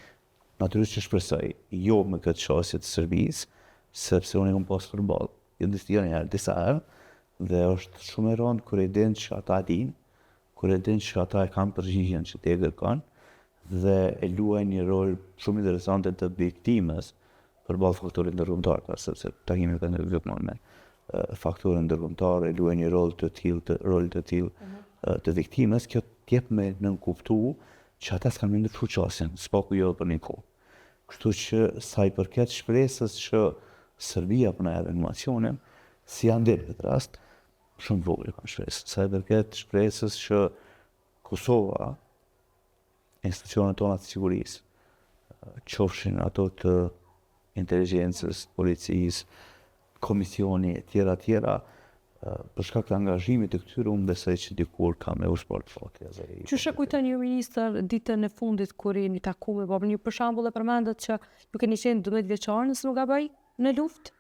Natyrisht që shpresoj, jo me këtë qasje të Serbisë, sepse unë e kam pas përballë, jo disa jo një herë, disa herë, dhe është shumë e rëndë kur e din që ata e dinë, kur e din që ata e kanë përgjigjen që ti e kërkon, dhe e luajnë një rol shumë interesante të viktimës përballë faktorit ndërkombëtar, pra, sepse takimi ka ndërkombëtar me. faktorë ndërkombëtarë e luajnë një rol të tillë të rol të tillë mhm. të viktimës, kjo t'jep me nënkuptu që ata s'kanë me ndryshu qasjen, s'paku jo për një kohë. Kështu që sa i përket shpresës që Serbia po na jep informacionin, si janë në këtë rast, shumë vogël kam shpresë. Sa i përket shpresës që Kosova, institucionet tona të sigurisë, qofshin ato të inteligjencës, policisë, komisioni, e tjera, tjera, për shkak të angazhimit të këtyre, unë besoj që dikur ka me u zbardh fati. Qysh e kujton ju ministër ditën e fundit kur jeni taku me babën? Ju për shembull e përmendët që ju keni qenë 12 vjeçar nëse nuk gaboj në luftë?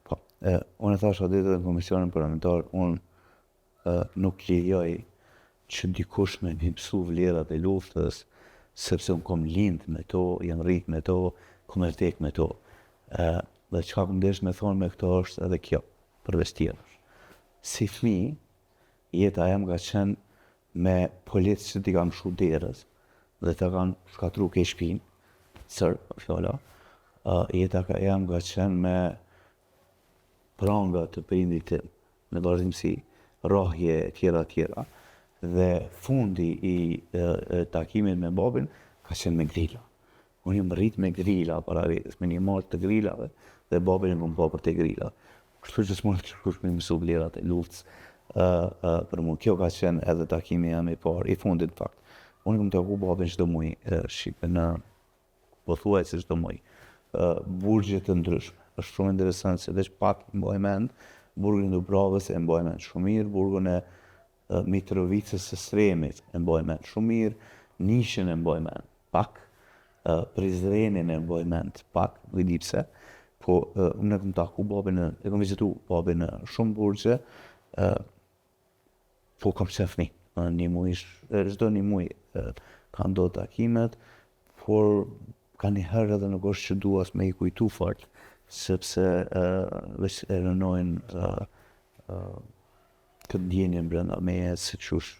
Po, e, unë e thash atë ditë në komisionin parlamentar, unë nuk lejoj që dikush me m'i mësu vlerat e luftës, sepse unë kom lind me to, jam rrit me to, kom me vdek me to. Dhe çka kom desht me thonë me këto është edhe kjo, përveç tjerash. Si fmi, jeta jem ka qenë me policë që t'i kanë mshu derës dhe ta kanë shkatru krejt shpinë, sër, fjala, jeta jem ka qenë me pranga të prindit tim në vazhdimësi, rrahje e tjera e tjera dhe fundi i takimit me babin ka qenë me grila. Unë jam rrit me grila para vetes, me një mal të grilave dhe babin e kom pa përtej grila. Kështu që s'mundet kërkush me mësu vlerat e luftës për mu. Kjo ka qenë edhe takimi jem i parë, i fundit në fakt. Unë kom taku babin çdo muj shqipe në pothuajse çdo muaj, burgje të ndryshme. Është shumë interesant se veç pak i mbaj mend, burgun e Dubravës e mbaj mend shumë mirë, burgun e Mitrovicës së Sremit e mbaj mend shumë mirë, Nishin e mbaj mend pak, Prizrenin e mbaj mend pak, nuk e di pse, po unë e kom taku babin, e kom vizitu babin në shumë burgje, Po kam qenë fëmijë, një muj, çdo një muj kanë ndodhur takimet, por kanjëherë edhe nuk është që dua as me i kujtu fort, sepse veç e rënojnë këtë ndjenjën brenda meje se qysh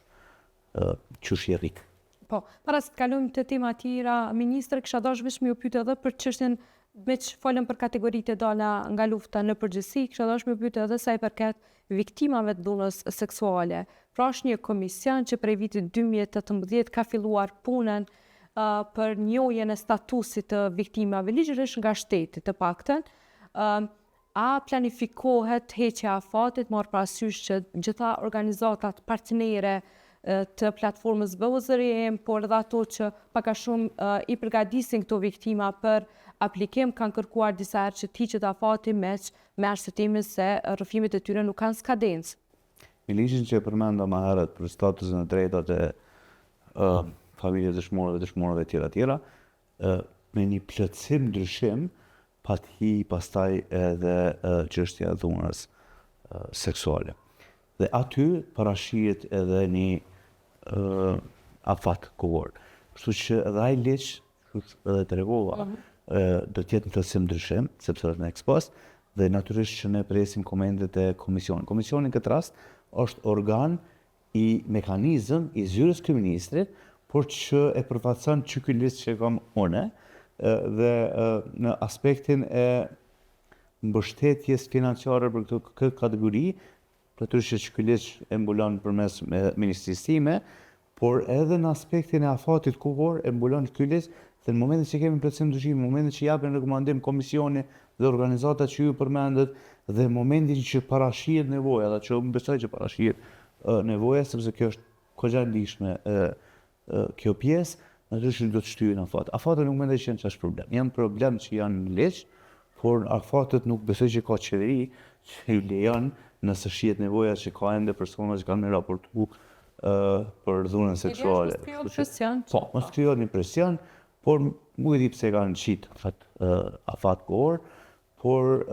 qysh je rrit. Po, para se të kalojmë te tema tjera, ministër, kisha dashur veç me ju pyet edhe për çështjen meqë folëm për kategoritë e dala nga lufta në përgjithësi, kisha dashur me ju pyet edhe sa i përket viktimave të dhunës seksuale. Pra është një komision që prej vitit 2018 ka filluar punën për njohjen e statusit të viktimave ligjërisht nga shteti të paktën. A planifikohet heqja e afatit, marrë parasysh që gjitha organizatat partnere të platformës Bëhu Zëri Im, por edhe ato që pak a shumë i përgatisin këto viktima për aplikim, kanë kërkuar disa herë që të hiqet afati meqë me arsyetimin se rrëfimet e tyre nuk kanë skadencë. Me ligjin që e përmenda më herët për statusin e drejtat e familjes dëshmorëve, dëshmorëve etj etj, me një plotësim ndryshim pat hi pastaj edhe çështja e dhunës seksuale. Dhe aty parashihet edhe një afat kohor. Kështu që edhe ai ligj, qysh edhe tregova, mm -hmm. do të jetë në plotësim ndryshim, sepse është në ex post, dhe natyrisht që ne presim komentet e komisionit. Komisioni në këtë rast është organ i mekanizëm i zyrës kryeministrit, por që e përfaqëson qiky ligj që e kam unë, dhe në aspektin e mbështetjes financiare për këtë këtë kategori, natyrisht që qiky ligj e mbulon përmes ministrisë time, por edhe në aspektin e afatit kohor e mbulon ky ligj dhe në momentin që kemi plotësim ndryshim, në momentin që japin rekomandim komisioni dhe organizatat që ju përmendët dhe në momentin që parashihet nevoja dhe që unë besoj që parashihet nevoja sepse kjo është goxha e ndjeshme kjo pjesë, natyrisht që do të shtyhen afat. Afatet nuk mendoj që janë çfarë problem. Janë problem që janë në ligj, por afatet nuk besoj që ka qeveri që i lejon nëse shihet nevoja që ka ende persona që kanë me raportu për dhunën seksuale. Mos krijohet presion. Po, mos krijohet një presion, por nuk e di pse kanë qit afat, afat kohor, por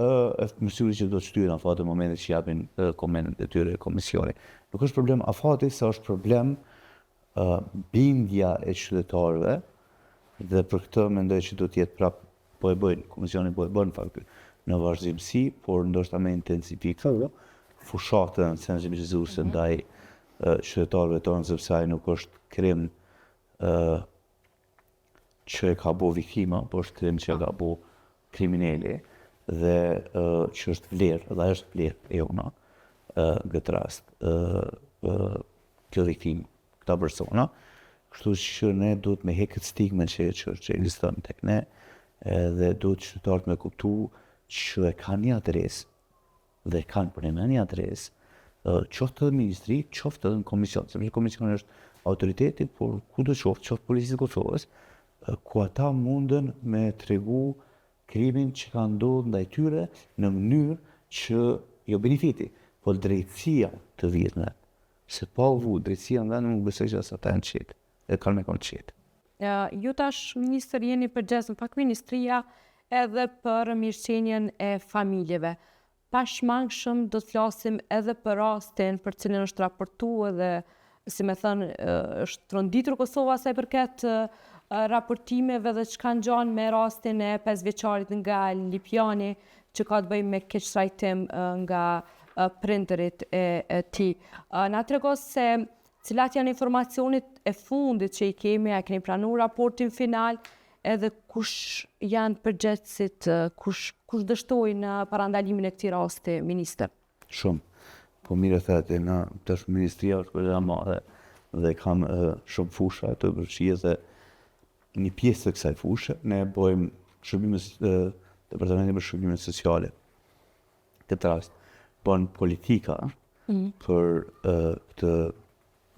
është me siguri që do të shtyhen afatet në momentin që japin komentet e tyre komisioni. Nuk është problem afati, sa është problem bindja e qytetarëve dhe për këtë mendoj që do të jetë prap po e bëjnë, komisioni po e bën në fakt në vazhdimësi, por ndoshta me intensifiku fushatën sensibilizuese mm -hmm. ndaj qytetarëve tonë, sepse ai nuk është krim që e ka bo viktima, po është krim që e ka bo krimineli. dhe që është vlerë, dhe ajo është vlerë e jona në këtë rast, kjo viktimë, këta persona, kështu që ne duhet me hek këtë stigmën që, që, që ekziston tek ne, edhe duhet qytetarët me kuptu që e kanë një adresë, dhe kanë për një adresë, qoftë edhe ministri, qoftë edhe në komision, sepse komisioni është autoriteti, por ku do qoftë, qoftë policisë Kosovës, ku ata munden me tregu krimin që ka ndodhur ndaj tyre në mënyrë që jo benefiti, po drejtësia të vihet në vend. Se pa u vu drejtësia në vend, nuk besoj që as ata janë qetë, e kanë me konë qetë. Ju tash, ministër, jeni përgjegjës në fakt ministria edhe për mirëqenien e familjeve. Pashmangshëm do të flasim edhe për rastin për cilin është raportu edhe, si me thënë, është tronditur Kosova sa i përket raportimeve dhe çka ngjan me rastin e 5 vjeçarit nga Lipjani që ka të bëjë me keqtrajtim nga prindërit e tij. Na trego se cilat janë informacionet e fundit që i kemi, a keni pranu raportin final, edhe kush janë përgjegjësit, kush, kush dështoi në parandalimin e këtij rasti, ministër? Shumë. Po mirë e the, na tash ministria është goxha e madhe dhe kam shumë fusha të përfshi edhe një pjesë të kësaj fushe, ne bëjmë shërbime departamentin për shërbime sociale. Këtë rast bën politika mm. për këtë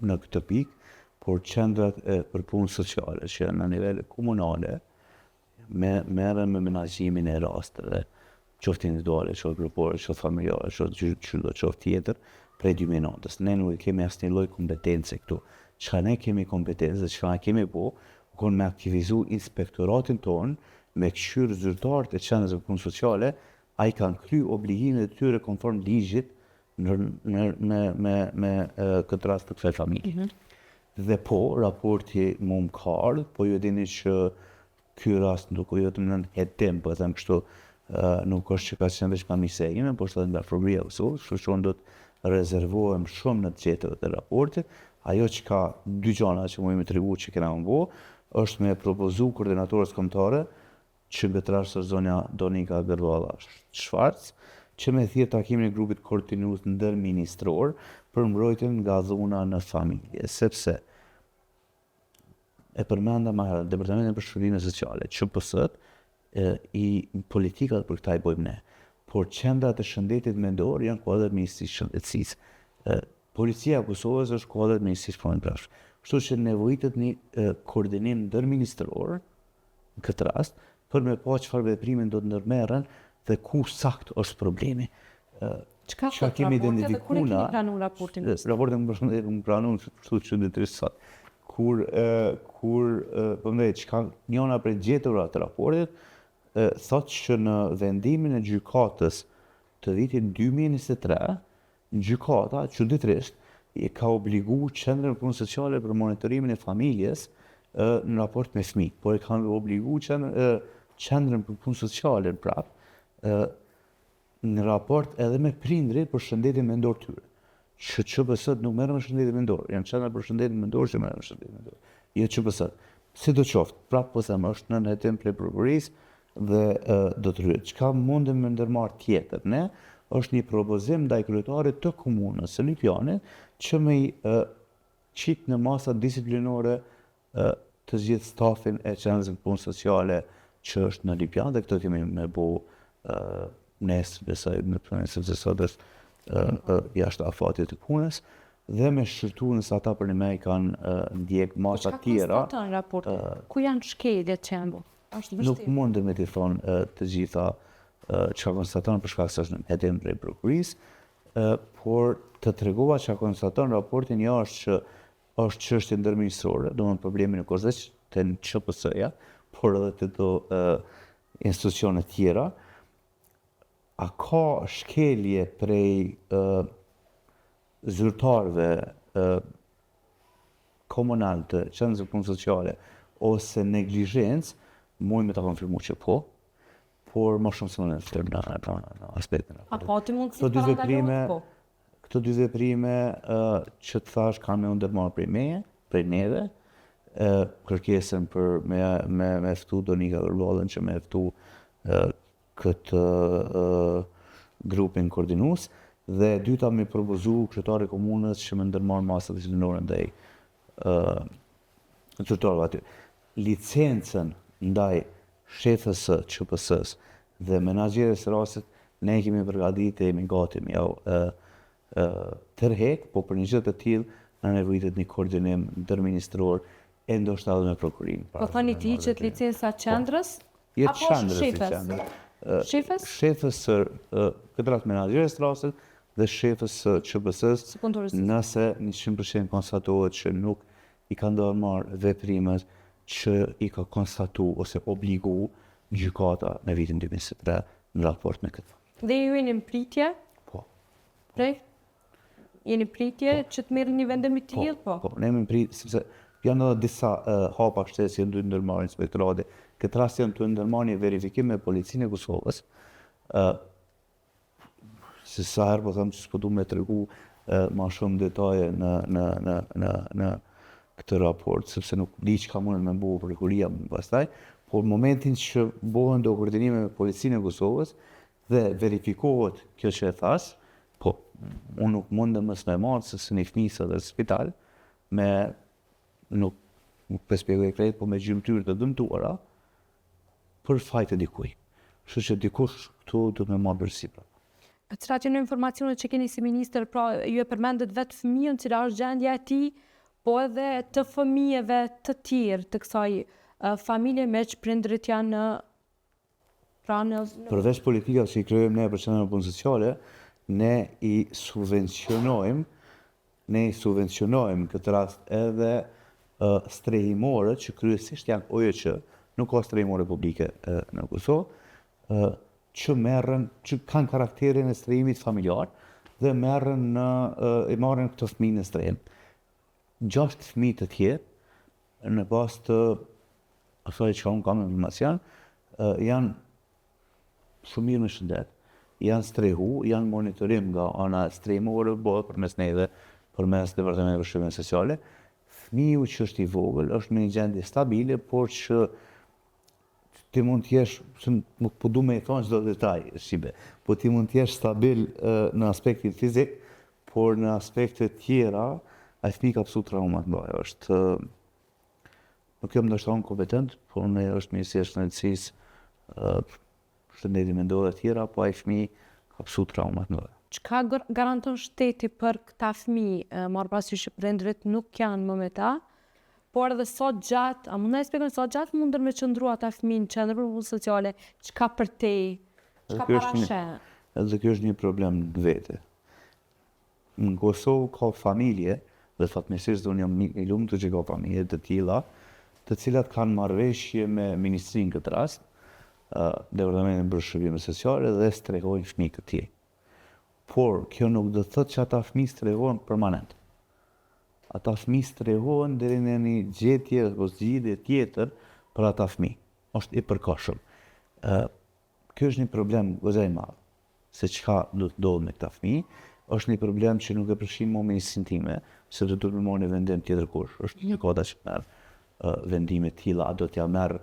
në këtë pikë, por qendrat e për punë sociale që janë në nivel komunale me merren me menaxhimin e rasteve, qoftë individuale, qoftë grupore, qoftë familjare, qoftë qyshdo qoftë tjetër, prej 2009-ës. Ne nuk e kemi asnjë lloj kompetence këtu. Çka ne kemi kompetencë dhe çka ne kemi bo, u kon me aktivizu inspektoratin tonë, me këqyrë zyrtarët e qendrës për punë sociale, a i kanë kry obligimet e tyre konform ligjit në, në, me, me, me këtë rast të kësaj familje. Mm -hmm. Dhe po, raporti mu më ka ardhë, po ju e dini që ky rast nuk jo vetëm nën hetim, po e them kështu, nuk është që ka qenë veç nga ministria ime, por është edhe nga Prokuroria e Kosovës, kështu që unë do të rezervohem shumë në të gjeturat e raportit. Ajo që ka dy gjana që muj me tregu që kena me bo, është me propozu koordinatores kombëtare që në këtë rast është zonja Donika Gërvalla Schwarz, që me thirrë takimin e grupit koordinues ndërministror për mbrojtjen nga dhuna në familje, sepse e përmenda më herët, Departamentin për Shërbime Sociale, QPS-t, i politikat për këta i bojmë ne. Por qendrat e shëndetit mendor janë kuadër të Ministrisë së Shëndetësisë. Policia e Kosovës është kuadër të Ministrisë së Punëve të Brendshme. Kështu që nevojitet një koordinim ndërministror në këtë rast për me pa çfarë veprime do të ndërmerren dhe ku sakt është problemi. Çka Çka kemi identifiku na? Pranu raportin? Raportin më përshëndetje më pranu kështu që çuditërisht sot. Kur kur po më çka njëna prej gjetura të raportit thotë që në vendimin e gjykatës të vitit 2023 Gjykata, çuditërisht, e ka obligu Qendrën për Punë Sociale për monitorimin e familjes në raport me fëmijë, por e kanë obligu Qendrën për Punë Sociale prap në raport edhe me prindrit për shëndetin mendor tyre. Që QPS-t nuk merren me shëndetin mendor, janë qendra për shëndetin mendor që merren me shëndetin mendor. Jo QPS-t. Sido qoftë, prap po them, është nën hetim prej prokurorisë, dhe do të kryhet. Çka mundem me ndërmarr tjetër ne, është një propozim ndaj kryetarit të komunës së Lipjanit që me i qitë në masa disiplinore të gjithë stafin e qendrës për punë sociale që është në Lipjan dhe këtë kemi me bo nesër, besoj, në punë, sepse sot është jashtë afatit të punës dhe me shqyrtu nëse ata për një me i kanë ndjek masa tjera. Po çka konstaton raporti? Ku janë shkeljet që janë bo? Është vështirë. Nuk mundem me t'i thonë të gjitha çka konstaton për shkak se është në hetim prej prokurorisë, por të tregova çka konstaton raporti një është që është çështje ndërministrore, domethënë problemi nuk është veç te QPS-ja, por edhe te do institucione tjera. A ka shkelje prej zyrtarëve komunal të qendrës së punës sociale ose neglizhencë, muj me ta konfirmu që po, por më shumë se më në në, në, në aspektin. A pati mundësi të parandalohet po? Këto dy veprime që të thash kanë me u ndërmarrë prej meje, prej neve, kërkesën për me, me, me ftu Donika Gërvallën që me ftu. këtë grupin koordinues dhe e dyta me propozu kryetarit komunës që me ndërmarrë masa disiplinore ndaj zyrtarëve aty. Licencën ndaj shefës së QPS-së dhe menaxheres së rastit ne e kemi përgatitur dhe jemi gati me jau tërhek, po për një gjë të tillë na nevojitet një koordinim ndërministror e ndoshta edhe me prokurorinë. Po thoni të hiqet licenca po. qendrës? Jo Apo qendrës, shefës? Shefës? Shefës së këtë rast menaxheres së rastit dhe shefës së QPS-së, nëse 100% konstatohet që nuk i ka ndërmarrë veprimet që i ka konstatu ose obligu gjykata në vitin 2023 në raport me këtë. Dhe ju jeni në pritje? Po. Prej? Jeni pritje po. që të merrni një vendim i po, tillë, po? Po, ne jemi në pritje, sepse janë edhe disa uh, hapa shtesë që janë duke ndërmarrë inspektorati. Këtë rast janë duke ndërmarrë një verifikim me policinë e Kosovës. Uh, se sa herë po them që s'po du me tregu uh, ma shumë detaje në, në, në, në, në këtë raport, sepse nuk di çka mundet me bo prokuroria më pastaj, por në momentin që bohen do koordinime me policinë e Kosovës dhe verifikohet kjo që e thash, po unë nuk mundem mos me marrë se një fëmijë sot në spital me nuk nuk po e shpjegoj krejt, po me gjymtyrë të dëmtuara për faj të dikuj. Kështu që dikush këtu duhet me marrë përgjegjësi prapë. Cilat janë informacionet që keni si ministër, pra ju e përmendët vetë fëmijën, cila është gjendja e tij, po edhe të fëmijëve të tjerë të kësaj familje, meqë prindërit janë në pra në Përveç politikave që i krijojmë ne për qendrën e punës sociale, ne i subvencionojmë, ne i subvencionojmë në këtë rast edhe strehimoret që kryesisht janë OJQ, nuk ka strehimore publike në Kosovë, që merren, që kanë karakterin e strehimit familjar dhe merren në i marrin këto fëmijë në strehim. Gjashtë fëmijë të tjerë në bazë të asaj që unë kam informacion, janë shumë mirë me shëndet, janë strehu, janë monitorim nga ana strehimore, bëhet përmes neve, përmes Departamentit për Shërbime Sociale. Fëmiu që është i vogël, është në një gjendje stabile, por që ti mund të jesh, se nuk po du me i thonë çdo detaj, shqipe, po ti mund të jesh stabil në aspektin fizik, por në aspekte tjera, ai fëmijë ka pësu trauma të mëdha, është nuk jam ndoshta unë kompetent, por në është Ministria e Shëndetësisë, shëndeti mendor e tjera, po ai fëmijë ka pësu trauma të mëdha. Çka garanton shteti për këta fëmijë, marrë parasysh që prindërit nuk janë më me ta, Por edhe sa gjatë, a mund na e shpjegoni sa gjatë mundën me qëndru ata fëmijë në qendër për punë sociale, çka përtej, çka parasheh? Edhe ky është një problem në vete. Në Kosovë ka familje, dhe fatmirësisht unë jam i lumtur që ka familje të tilla, të cilat kanë marrëveshje me ministrinë në këtë rast, Departamentin për Shërbime Sociale dhe strehojnë fëmijë të tillë. Por, kjo nuk do të thotë që ata fëmijë strehohen permanent. Ata fëmijë strehohen deri në një gjetje apo zgjidhje tjetër për ata fëmijë. Është i përkohshëm. Ë ky është një problem goxha i madh se çka do të ndodhë me këta fëmijë. Është një problem që nuk e përfshin më ministrinë time, sepse duhet me marrë një vendim tjetërkush. Është gjykata që merr vendime të tilla, a do t'ia merr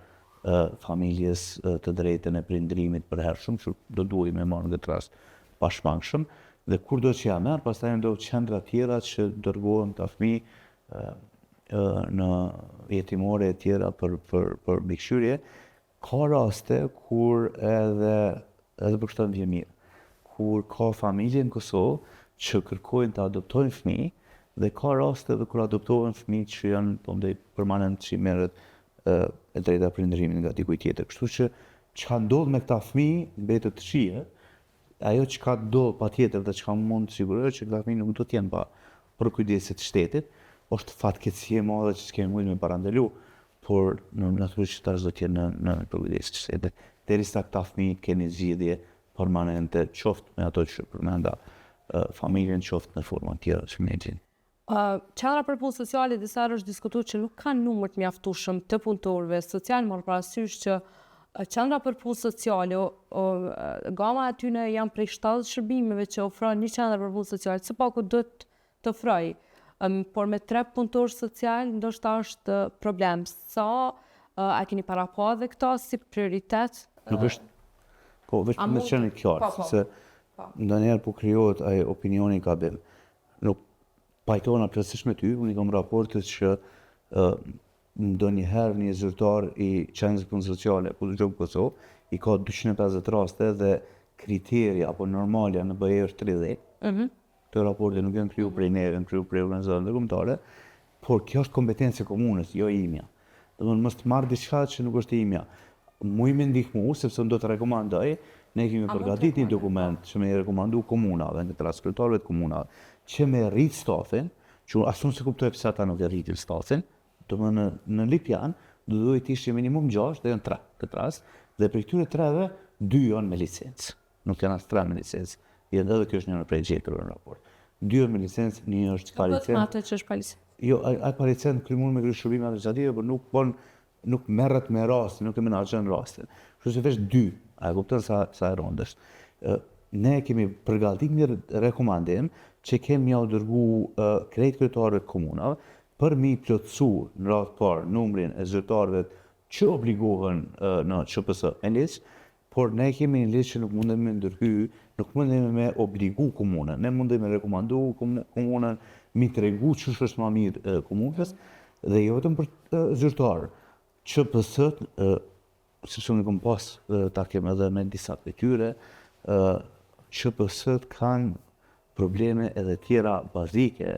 familjes të drejtën e prindërimit përhershëm, që do duhej me marrë në këtë rast pashmangshëm, dhe kur do që ja merr, pastaj janë do qendra tjera që dërgohen këta fëmijë në jetimore e tjera për, për, për mbikëqyrje, Ka raste kur edhe edhe për këtë më vjen mirë, kur ka familje në Kosovë që kërkojnë të adoptojnë fëmijë dhe ka raste edhe kur adoptohen fëmijë që janë po mendoj permanent që i merret e drejta e prindërimit nga dikuj tjetër. Kështu që çka ndodh me këta fëmijë mbetet të shihet, Ajo çka ndodh patjetër dhe çka mund të siguroj është që këta fëmijë nuk do të jenë pa përkujdesje të shtetit, është fatkeqësi e madhe që s'kemi mujt me parandalu, por në natyrisht që tash do të jenë në në përkujdesje të shtetit, derisa këta fëmijë të kenë një zgjidhje permanente, qoftë me ato që përmenda familjen, qoftë në forma tjera që ne gjejmë. Qendra për punë sociale disa herë është diskutuar që nuk kanë numër të mjaftueshëm të punëtorëve social, marrë parasysh që qendra për punë sociale, gama e atyne janë prej 70 shërbimeve që ofron një qendër për punë sociale, së paku duhet të ofrojë. Por me tre punëtorë social ndoshta është problem. Sa a keni parapa edhe këto si prioritet? Nuk është. Po, veç me qenë i qartë, po, po. se po. ndonjëherë po krijohet ai opinioni gabim. Nuk pajtohna plotësisht me ty, unë i kam raportet që ndonjëherë një zyrtar i Qendrës Punës Sociale, po në Kosovë, i ka 250 raste dhe kriteria apo normalja në BE është 30. Mm -hmm. Këto raporte nuk janë kriju prej neve, janë kriju prej organizatave ndërkombëtare, por kjo është kompetencë e komunës, jo imja. Domethënë mos të marr diçka që nuk është imja. Muj me ndihmu, sepse unë do të rekomandoj, ne kemi përgatit një dokument që me i rekomandu komunave, në këtë rast kryetarëve të komunave, që me rrit stafin, që as unë s'e kuptoj pse ata nuk e rritin stafin, domethënë në Lipjan do duhej të ishin minimum 6 dhe janë 3 këtë rast, dhe prej këtyre treve, dy janë me licencë. Nuk janë as tre me licencë. Janë edhe kjo është njëra prej gjeturve në raport. Dy janë me licencë, një është pa licencë. Po atë që është pa licencë? Jo, ai pa licencë kry mund me kry shërbime administrative, por nuk bën nuk merret me rastin, nuk e menaxhon rastin. Kështu që veç dy, a e kupton sa sa e rëndë është. Ne kemi përgatitur një rekomandim që kemi jau dërgu krejt kryetarëve të komunave për mi plotësu në radhë të parë numrin e zyrtarëve që obligohen në QPS me ligj, Por ne kemi një ligj që nuk mundemi me ndërhy, nuk mundemi me obligu komunën. Ne mundemi me rekomandu komunën, mi tregu qysh është ma mirë komunës, dhe jo vetëm për zyrtarë. QPS, sepse unë kom pas takim edhe me disa prej tyre, QPS kanë probleme edhe tjera bazike,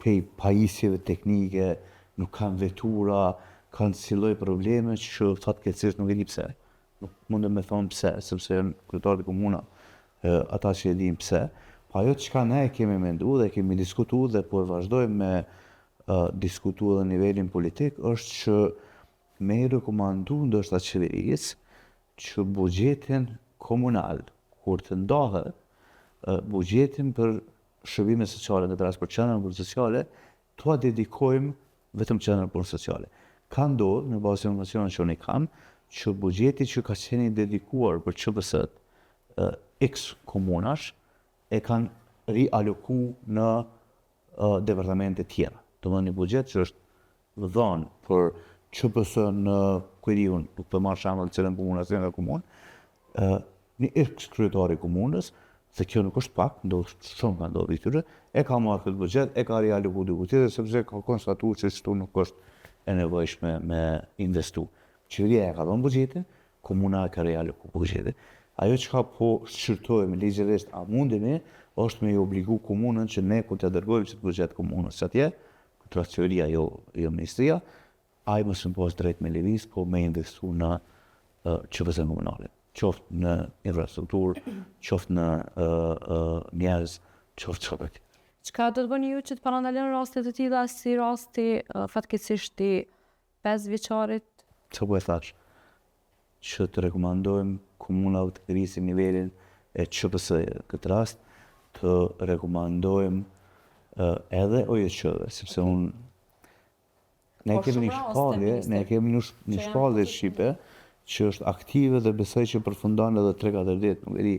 prej pajisjeve teknike, nuk kanë vetura, kanë si lloj probleme që fatkeqësisht nuk e di pse. Nuk mundem me thonë pse, sepse janë kryetarët e komunave, ata që e dinë pse. Po ajo çka ne e kemi mendu dhe kemi diskutu dhe po e vazhdojmë me diskutu edhe në nivelin politik është që me i rekomandu ndoshta qeverisë që buxhetin komunal kur të ndahet, buxhetin për shërbime sociale, në këtë rast për qendrën e punës sociale, t'ua dedikojmë vetëm qendrën e punës sociale. Ka ndodhur, në bazë të informacioneve që unë i kam, që buxheti që ka qenë i dedikuar për QPS-t, X komunash, e kanë rialoku në departamente tjera. Domethënë një buxhet që është dhënë për QPS në, ku e di unë, nuk po marr shembull cilën komunë, asnjë nga komunë, një ex kryetar i komunës, se kjo nuk është pak, ndodh shumë ka ndodhur këtyre, e ka marrë këtë buxhet, e ka rialoku diku tjetër sepse ka konstatuar që këtu nuk është e nevojshme me investu. Qeveria e ka dhënë buxhetin, komuna e ka rialoku buxhetin. Ajo çka po shqyrtojmë ligjërisht a mundemi, është me i obligu komunën që ne kur t'ia dërgojmë qët buxhet komunës atje, këtë rast qeveria jo, jo ministria, ai mos me pas drejt me lëviz, po me investu në QPS komunale, qoftë në infrastrukturë, qoftë në njerëz, qoftë çfarë do Çka do të bëni ju që të parandaloni raste të tilla si rasti fatkeqësisht i 5 vjeçarit? Çka po e thash? Që të rekomandojmë komunave të ngrisin nivelin e QPS këtë rast, të rekomandojmë edhe OJQ-ve, sepse unë Ne kemi një shpallje, ne kemi një, një shpallje shqipe që është aktive dhe besoj që përfundon edhe 3-4 ditë, nuk e di,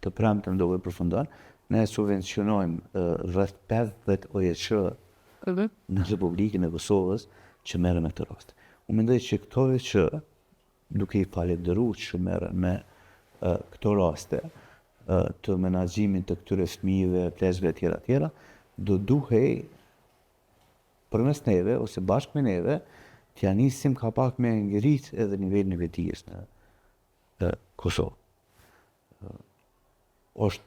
të premten do të përfundon. Ne subvencionojmë rreth 50 OJQ në Republikën e Kosovës që merren me këtë rast. Unë mendoj që këto OJQ duke i falënderu që merren me këto raste të menaxhimit të këtyre fëmijëve, pleqve e tjera tjera, do duhej përmes neve ose bashkë me neve t'ia nisim ka pak me ngrit edhe nivelin e vetëdijes në Kosovë. Është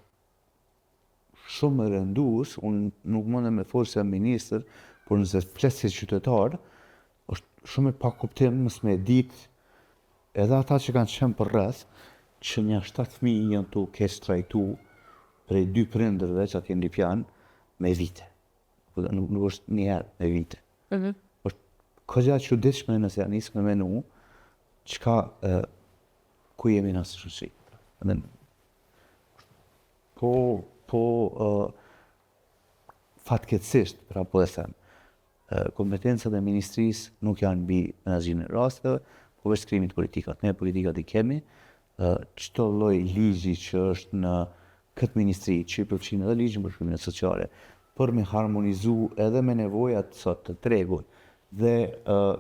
shumë e rëndues, unë nuk mundem me folë si ministër, por nëse flet si qytetar, është shumë e pakuptim mos me ditë edhe ata që kanë qenë përreth, që nja 7 fëmijë janë tu keqtrajtu prej dy prindërve që atje në Lipjan me vite. Po nuk, nuk është një herë me vite. Mm -hmm. Është kogja e çuditshme nëse ja nis me menu çka e, ku jemi na si shoqëri. Edhe po po e, fatkeqësisht, pra po e them, kompetencat e ministrisë nuk janë mbi menaxhimin e rasteve, po veç krijimit të politikat. Ne politikat i kemi, çdo lloj ligji që është në këtë ministri, që i përfshin edhe ligjin për shërbimet sociale, për me harmonizu edhe me nevojat sot të tregut dhe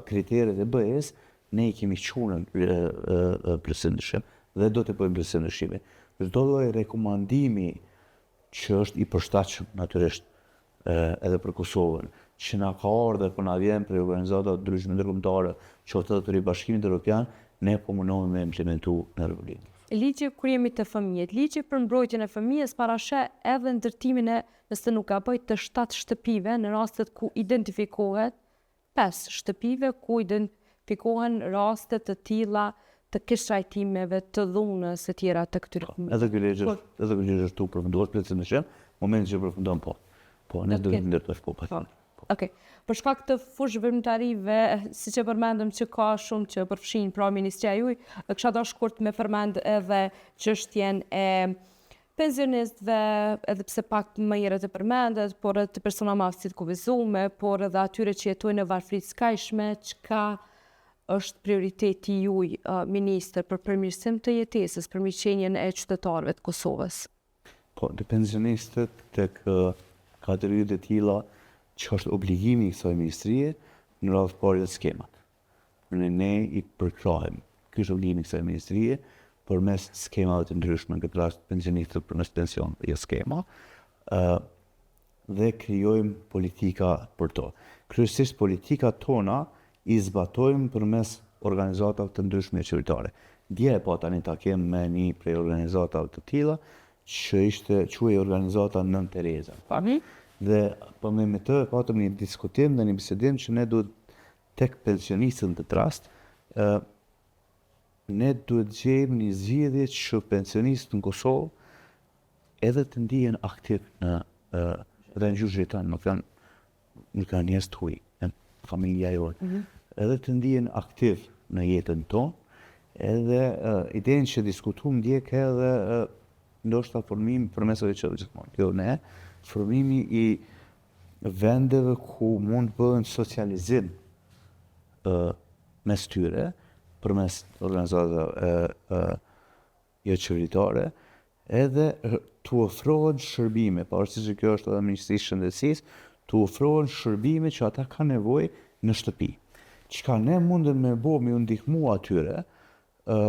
kriteret e BE-s, ne i kemi çu në plotësim ndryshim. Dhe do të bëjmë plotësim ndryshime. Çdo lloj rekomandimi që është i përshtatshëm natyrisht edhe për Kosovën, që na ka ardhur dhe po na vjen prej organizatave të ndryshme ndërkombëtare, qoftë edhe prej Bashkimit Evropian, ne po mundohemi me implementu në Republikën. Ligji kur jemi te fëmijët, ligji për mbrojtjen e fëmijës parasheh edhe ndërtimin e, nëse nuk gaboj, të shtatë shtëpive në rastet ku identifikohet 5 shtëpive ku identifikohen raste të tilla të keqtrajtimeve, të dhunës e tjera të këtyre po, fëmijëve. Edhe ky ligj është, po. edhe ky ligj është tu përfunduar, është plotësim ndryshim, momentin që përfundon po. Po, ne do të ndërtojmë po patjetër. Po. Okej. Për shkak të fushëveprimtarive, siç e përmendëm që ka shumë që përfshin pra ministria juaj, kisha dashur shkurt me përmend edhe çështjen e pensionistëve, edhe pse pak më herët e përmendët, por edhe të persona me aftësi të kufizume, por edhe atyre që jetojnë në varfëri të skajshme, çka është prioriteti juaj, ministër, për përmirësim të jetesës, për mirëqenien e qytetarëve të Kosovës? Po, te pensionistët, tek kategoritë e tilla, që është obligimi i kësaj ministrie, në radhë të parë janë skemat. Ne ne i përkrahim. Ky është obligimi i kësaj ministrie përmes skemave të ndryshme, në këtë rast pensionistët përmes pension, jo skema, ë dhe krijojmë politika për to. Kryesisht politikat tona i zbatojmë përmes organizatave të ndryshme joqeveritare. Dje e pata një takim me një prej organizatave të tilla, që ishte quhej organizata Nënë Tereza. Dhe po me me të patëm një diskutim dhe një bisedim që ne duhet tek pensionistët në këtë rast, ë ne duhet të gjejmë një zgjidhje që pensionistët në Kosovë edhe të ndihen aktiv në ë dhe në gjyshërit tanë, nuk janë nuk janë njerëz të huaj, janë familja jonë. Mm -hmm. Edhe të ndihen aktiv në jetën tonë, edhe uh, idenë që diskutum dje ke edhe uh, ndoshta formimi përmes OJQ gjithmonë. Jo ne, formimi i vendeve ku mund të bëhen socializim uh, mes tyre, përmes organizatave uh, joqeveritare, edhe t'u ofrohen shërbime, pavarësisht se kjo është edhe Ministrisë së Shëndetësisë, t'u ofrohen shërbime që ata kanë nevojë në shtëpi. Çka ne mundem me bo me ju ndihmu atyre, ë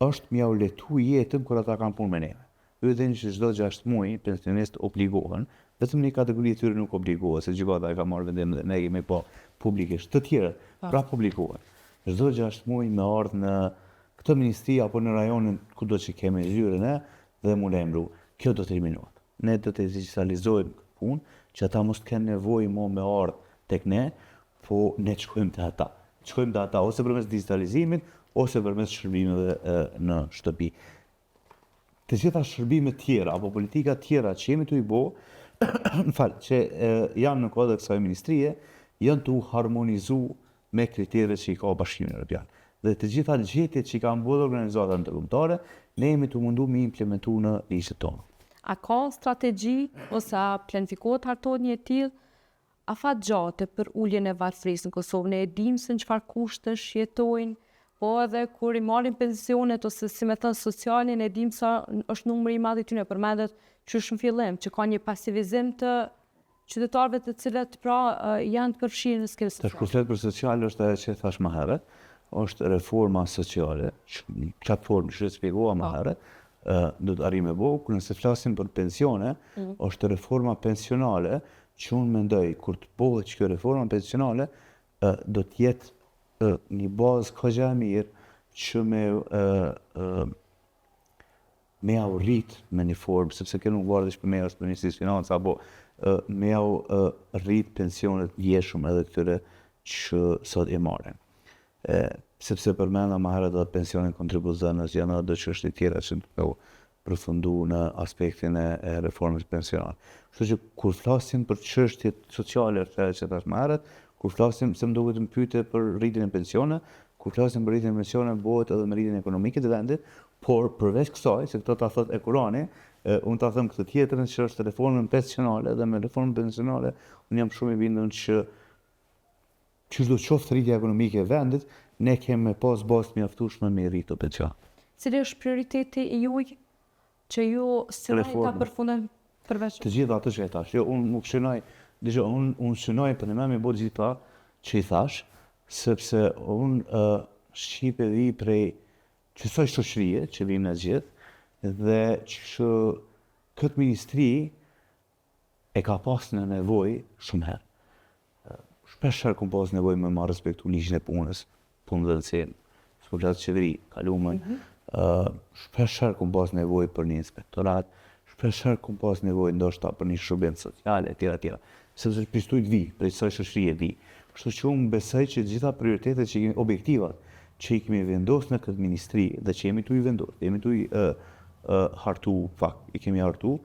është me jau lehtu jetën kur ata kanë punë me neve. Ju e dini që çdo 6 muaj pensionistët obligohen, vetëm një kategori e tyre nuk obligohet, se gjykata e ka marrë vendim dhe ne kemi po publikisht. Të tjerët prapë obligohen. Çdo 6 muaj me ardhë në këtë ministri apo në rajonin kudo që kemi zyrën e dhe mu lajmëru. Kjo do të eliminohet. Ne do të digjitalizojmë këtë punë, që ata mos të kenë nevojë mo me ardhë tek ne, po ne të shkojmë te ata. Të shkojmë te ata ose përmes digjitalizimit, ose përmes shërbimeve në shtëpi. Të gjitha shërbimet tjera apo politikat tjera që jemi tu i bo, më fal, që janë në kuadër të kësaj ministrie, janë tu harmonizu me kriteret që i ka Bashkimi Evropian. Dhe të gjitha gjetjet që i kanë bërë organizatat ndërkombëtare, ne jemi tu mundu me implementu në ligjet tona. A ka strategji ose a planifikohet hartohet një e tillë afatgjate për uljen e varfërisë në Kosovë? Ne e dimë se në çfarë kushtesh jetojnë, po edhe kur i marrin pensionet ose si me thënë socialin, e dimë sa është numri i madh i tyre, përmendet qysh në fillim që ka një pasivizim të qytetarëve të cilët pra janë të përfshirë në skemë sociale. Tash kur flet për social është ajo që thash më herët, është reforma sociale, që platformë që e shpjegova më po. herët, do të arrijmë me bo, kur nëse flasim për pensione, mm. është reforma pensionale që unë mendoj kur të bëhet kjo reforma pensionale, do të jetë një bazë kogja e mirë që me me jau rrit me një formë, sepse kjo nuk varet veç prej meje, është prej Ministrisë së Financave, apo me jau rrit pensionet ndjeshëm edhe këtyre që sot i marrin. E, sepse përmenda më herët edhe pensionin kontributdhënës, janë edhe do çështje tjera që do përfundu në aspektin e, e reformës pensionale. Kështu që kur flasim për çështjet sociale, është ajo që thash më herët, kur flasim se më duket më pyete për rritjen e pensioneve, kur flasim për rritjen e pensioneve bëhet edhe me rritjen ekonomike të vendit, Por përveç kësaj, se këto ta thotë Ekurani, unë ta them këtë tjetrën që është reformën pensionale dhe me reformën pensionale unë jam shumë i bindur që qysh do qoftë rritja ekonomike e vendit, ne kemi me pas bazë të mjaftueshme me i rrit këto pensione. Cili është prioriteti i juaj që ju synoni ta përfundoni përveç? Të gjitha ato që e thash. Jo, unë nuk synoj, dëgjo, unë unë synoj për me bo të gjitha që i thash, sepse unë uh, shqipe vi prej qësaj shoqërie që vim në gjithë dhe që këtë ministri e ka pas në nevojë shumë herë. Shpesh herë kom pas nevojë me ma respektu ligjin e punës, punëdhënësin, s'po flas qeveri, kalumen, mm -hmm. shpesh herë kom pas nevojë për një inspektorat, shpesh herë kom pas nevojë ndoshta për një shërbim social, e tjera, tjera. Sepse prej qëtujt vi, prej qësaj shoqërie vi. Kështu që unë besoj që gjitha prioritetet që kemi, objektivat që i kemi vendosë në këtë ministri dhe që jemi tu i vendosë, jemi tu i uh, uh, hartu, fakt, i kemi hartu,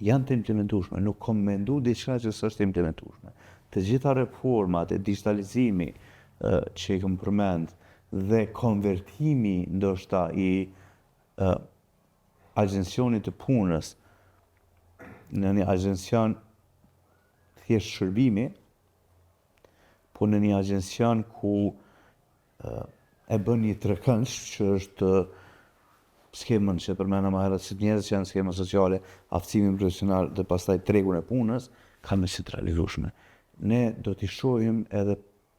janë të implementueshme, nuk kom mendu diçka që s'është e implementueshme. Të gjitha reformat e digitalizimi që i kom përmend dhe konvertimi ndoshta i agjencionit të punës në një agjencion thjesht shërbimi, po në një agjencion ku e bën një trekëndsh që është skemën që përmenda më herët, si njerëz që janë në skema sociale, aftësimin profesional dhe pastaj tregun e punës, kanë me centralizueshme. Ne do t'i shohim edhe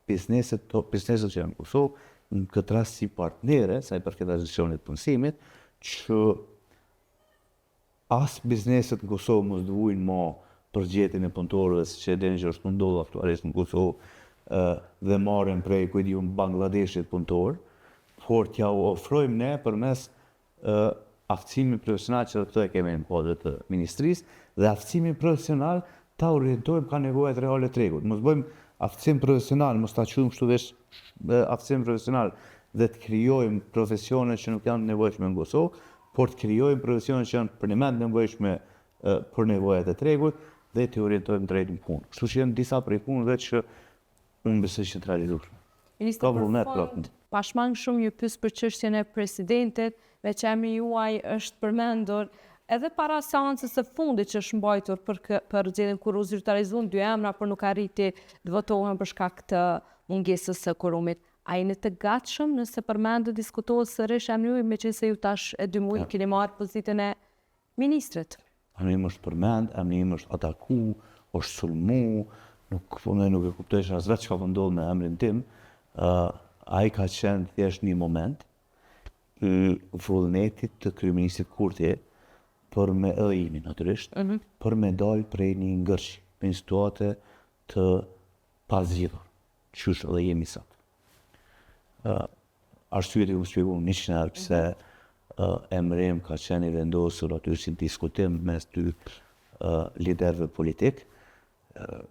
bizneset, to, bizneset që janë në Kosovë, në këtë rast si partnere, sa i përket agjencionit të punësimit, që As bizneset në Kosovë mos të vujnë ma për gjetjen e punëtorëve siç e dini që është tu ndodhë aktualisht në Kosovë dhe marrin prej ku e di unë Bangladeshit punëtorë, por t'ja u ofrojmë ne përmes aftësimit profesional që edhe këtë e kemi në kuadër të ministrisë dhe aftësimin profesional ta orientojmë ka nevojat reale të tregut. Mos bëjmë aftësim profesional, mos ta quajmë kështu veç aftësim profesional dhe të krijojmë profesione që nuk janë të nevojshme në Kosovë, por të krijojmë profesione që janë përnjëmend të nevojshme për nevojat e tregut dhe t'i orientojmë drejt në punë. Kështu që janë disa prej punëve që unë besoj që të realizueshme. Ministër, Ka vullnet pra. Pashmangshëm ju pyes për çështjen e presidentit, meqë emri juaj është përmendur edhe para seancës së fundit që është mbajtur për për zgjedhjen kur u zyrtarizuan dy emra, por nuk arriti të votohen për shkak të mungesës së kuorumit. A jeni të gatshëm nëse përmendet diskutohet sërish emri juaj, meqenëse ju tash e dy muaj keni marrë pozitën e ministrit? Emri im është përmend, emri im është ataku, është sulmu, nuk po nuk e kuptoj as vetë çka po ndodh me emrin tim. Ë ai ka qenë thjesht një moment i vullnetit të kryeministrit Kurti për me edhe imi natyrisht, mm -hmm. për me dal prej një ngërçi, prej një situate të pazgjidhur. Qysh edhe jemi sot. Uh, arsyet i kom shpjegu 100 herë pse uh, emri im ka qenë i vendosur aty si diskutim mes dy uh, liderëve politik. Uh,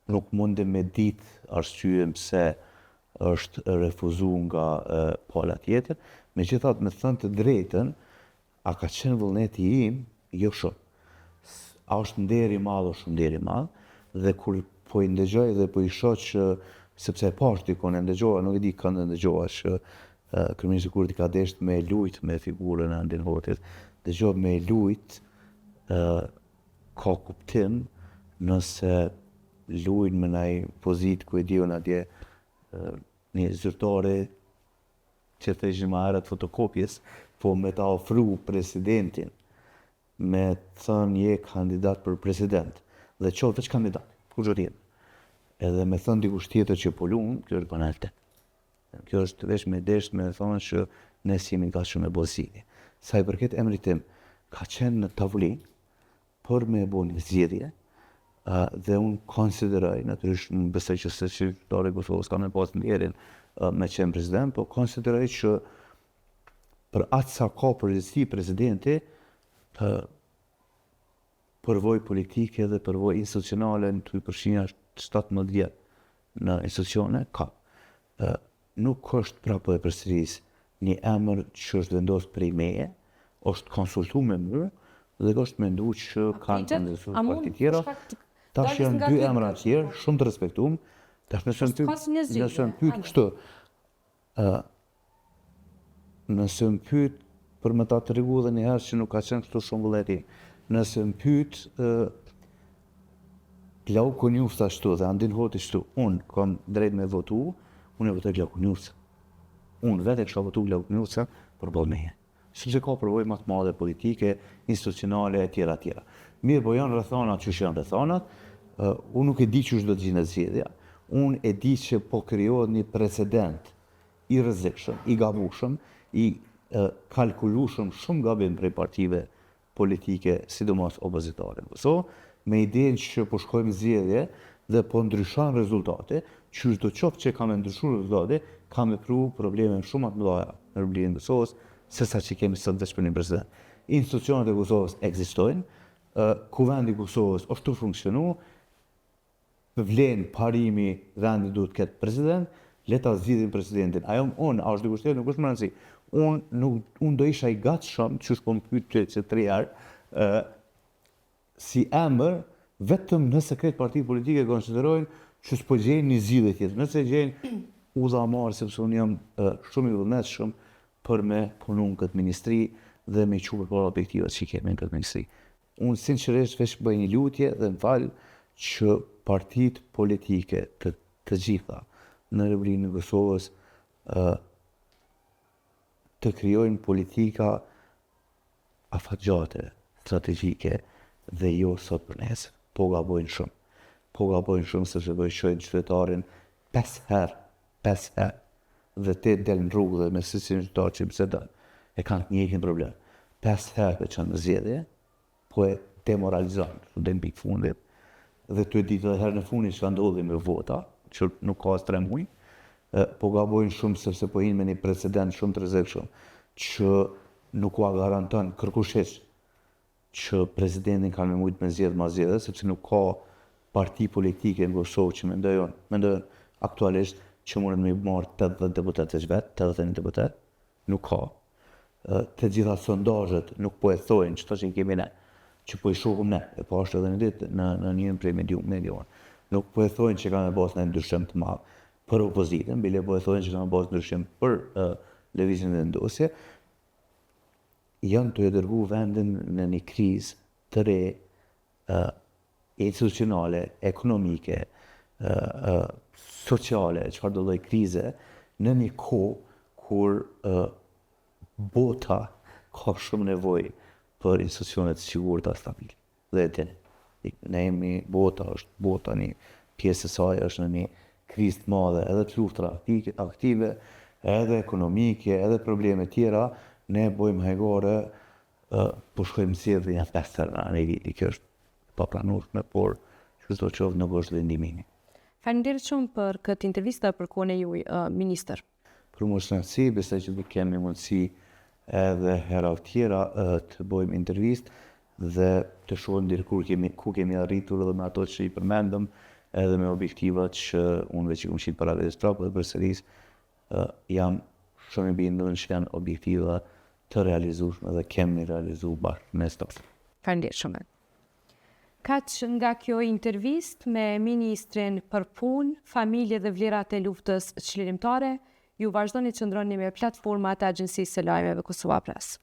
nuk mundem me dit arsyen pse është refuzu nga uh, pala tjetër. Megjithatë, me thënë të drejtën, A ka qenë vullneti im? Jo shumë. A është nder i madh? Është shumë nder i madh. Dhe kur po i ndëgjoj dhe po i shoh që sepse e pashë dikun e ndëgjova, nuk e di kënd e ndëgjova që kryeministri Kurti ka desht me lujt me figurën e Andin Hotit. Dëgjo me lujt ka kuptim nëse lujnë me naj pozitë ku e di unë atje një zyrtare që thëshin ma herët fotokopjes, po me ta ofru presidentin, me thënë je kandidat për president, dhe qoftë veç kandidat, kurgjo tjetër. Edhe me thënë dikush tjetër që po lun, kjo është banalitet. Kjo është veç me desht me thonë që ne s'jemi gatshëm me bo zgjidhje. Sa i përket emrit tim, ka qenë në tavolinë, për me bo një zgjidhje, dhe unë konsideroj, natyrisht unë besoj që secili qytetar i Kosovës ka me pas nderin me qenë president, po konsideroj që për atë sa ka përgjegjësi presidenti, përvojë politike dhe përvojë institucionale në të përfshina 17 vjet në institucione, ka. Nuk është prapë po e përsëris një emër që është vendosë prej meje, është konsultu me mu dhe është mendu që kanë vendosur parti tjera. Tash janë dy emra tjerë, shumë të respektum. Tash nëse më pyet, nëse më pyet kështu, ë nëse më pyet për me ta tregu edhe një herë që nuk ka qenë kështu shumë vullneti. Nëse më pyet ë Glauk Konjufca ashtu dhe Andin Hoti ashtu, unë kam drejt me votu, unë e votoj Glauk Konjufca. Unë vetë e kisha votu Glauk Konjufca përballë meje. Sepse ka përvojë më të madhe politike, institucionale e tjera e tjera. Mirë, po janë rrethanat qysh janë rrethanat, uh, unë nuk e di qysh do të gjindet zgjedhja. Unë e di që po krijohet një precedent. i rrezikshëm, i gabushëm, i kalkulushëm shumë gabim prej partive politike, sidomos opozitare në Kosovë, me idenë që po shkojmë zgjedhje dhe po ndryshon rezultati, qysh do qoftë që ka me ndryshu rezultati, ka me pru probleme shumë më të mëdha në Republikën e Kosovës, se sa që kemi sot veç për një president. Institucionet e Kosovës ekzistojnë, Kuvendi i Kosovës është tu funksionu, vlen parimi vendi duhet të ketë president, le ta zgjidhim presidentin. A jam unë, a është dikush tjetër, nuk është më rëndësi. Unë nuk unë do isha i gatshëm, qysh po më pyet që tri herë, ë si emër, vetëm nëse krejt partitë politike konsiderojnë që s'po gjejnë një zgjidhje tjetër. Nëse gjejnë udha marrë, sepse unë jam shumë i vullnetshëm për me punu në këtë ministri dhe me qu përpara objektivat që kemi në këtë ministri. Unë sinqerisht veç bëj një lutje dhe më fal që partitë politike të, të gjitha në Republikën e Kosovës të krijojnë politika afatgjate, strategjike dhe jo sot për nesër. Po gabojnë shumë. Po gabojnë shumë sepse po e çojnë qytetarin 5 herë, 5 herë dhe te del në rrugë dhe me secilin qytetar që bisedon e kanë të njëjtin problem. 5 herë po çon në zgjedhje, po e demoralizon, deri në pikë fundit, dhe tu e ditë edhe herën e fundit çka ndodhi me vota, që nuk ka as 3 muaj, po gabojnë shumë sepse po hinë me një precedent shumë të rrezikshëm, që nuk ua garanton kërkush hiç që presidentin kanë me mujtë me zgjedh mas zgjedhje, sepse nuk ka parti politike në Kosovë që mendoj unë, mendoj unë aktualisht që mundet me marrë 80 deputetë veç vet, 81 deputet, nuk ka. Të gjitha sondazhet nuk po e thojnë qëto që i kemi ne, që po i shohim ne, e po është edhe një ditë në, në një prej medium, mediume. Nuk po e thojnë që ka me pas në ndryshim të madh për opozitën, bile po e thojnë që ka me pas ndryshim për uh, lëvizjen Vetëvendosje, janë të e dërgu vendin në një krizë të re uh, institucionale, ekonomike, uh, uh, sociale, çfarë do lloj krize, në një kohë kur uh, bota ka shumë nevojë për institucione të sigurta, stabile. Dhe e dini. Ne jemi bota, është bota një pjesë e saj është në një krizë të madhe, edhe të luftra aktive, edhe ekonomike, edhe probleme tjera, ne bojmë hajgare, po shkojmë zgjedhje një pesë herë në një vit, kjo është papranueshme, por qysh do qoftë nuk është vendimi. Faleminderit shumë për këtë intervistë dhe për kohën e juaj, ministër. Për mua është kënaqësi, besoj që do kemi mundësi edhe herave tjera të bëjmë intervistë dhe të shohim deri kur kemi ku kemi arritur edhe me ato që i përmendëm, edhe me objektivat që unë veç i kom qitë para vetes prapë dhe përsëris, jam shumë i bindur që janë objektiva të realizueshme dhe kemi realizu bashkë me staf. Faleminderit shumë. Kaq nga kjo intervistë me ministrin për punë, familje dhe vlerat e luftës çlirimtare, ju vazhdoni të qëndroni me platformat e Agjencisë së Lajmeve Kosova Press.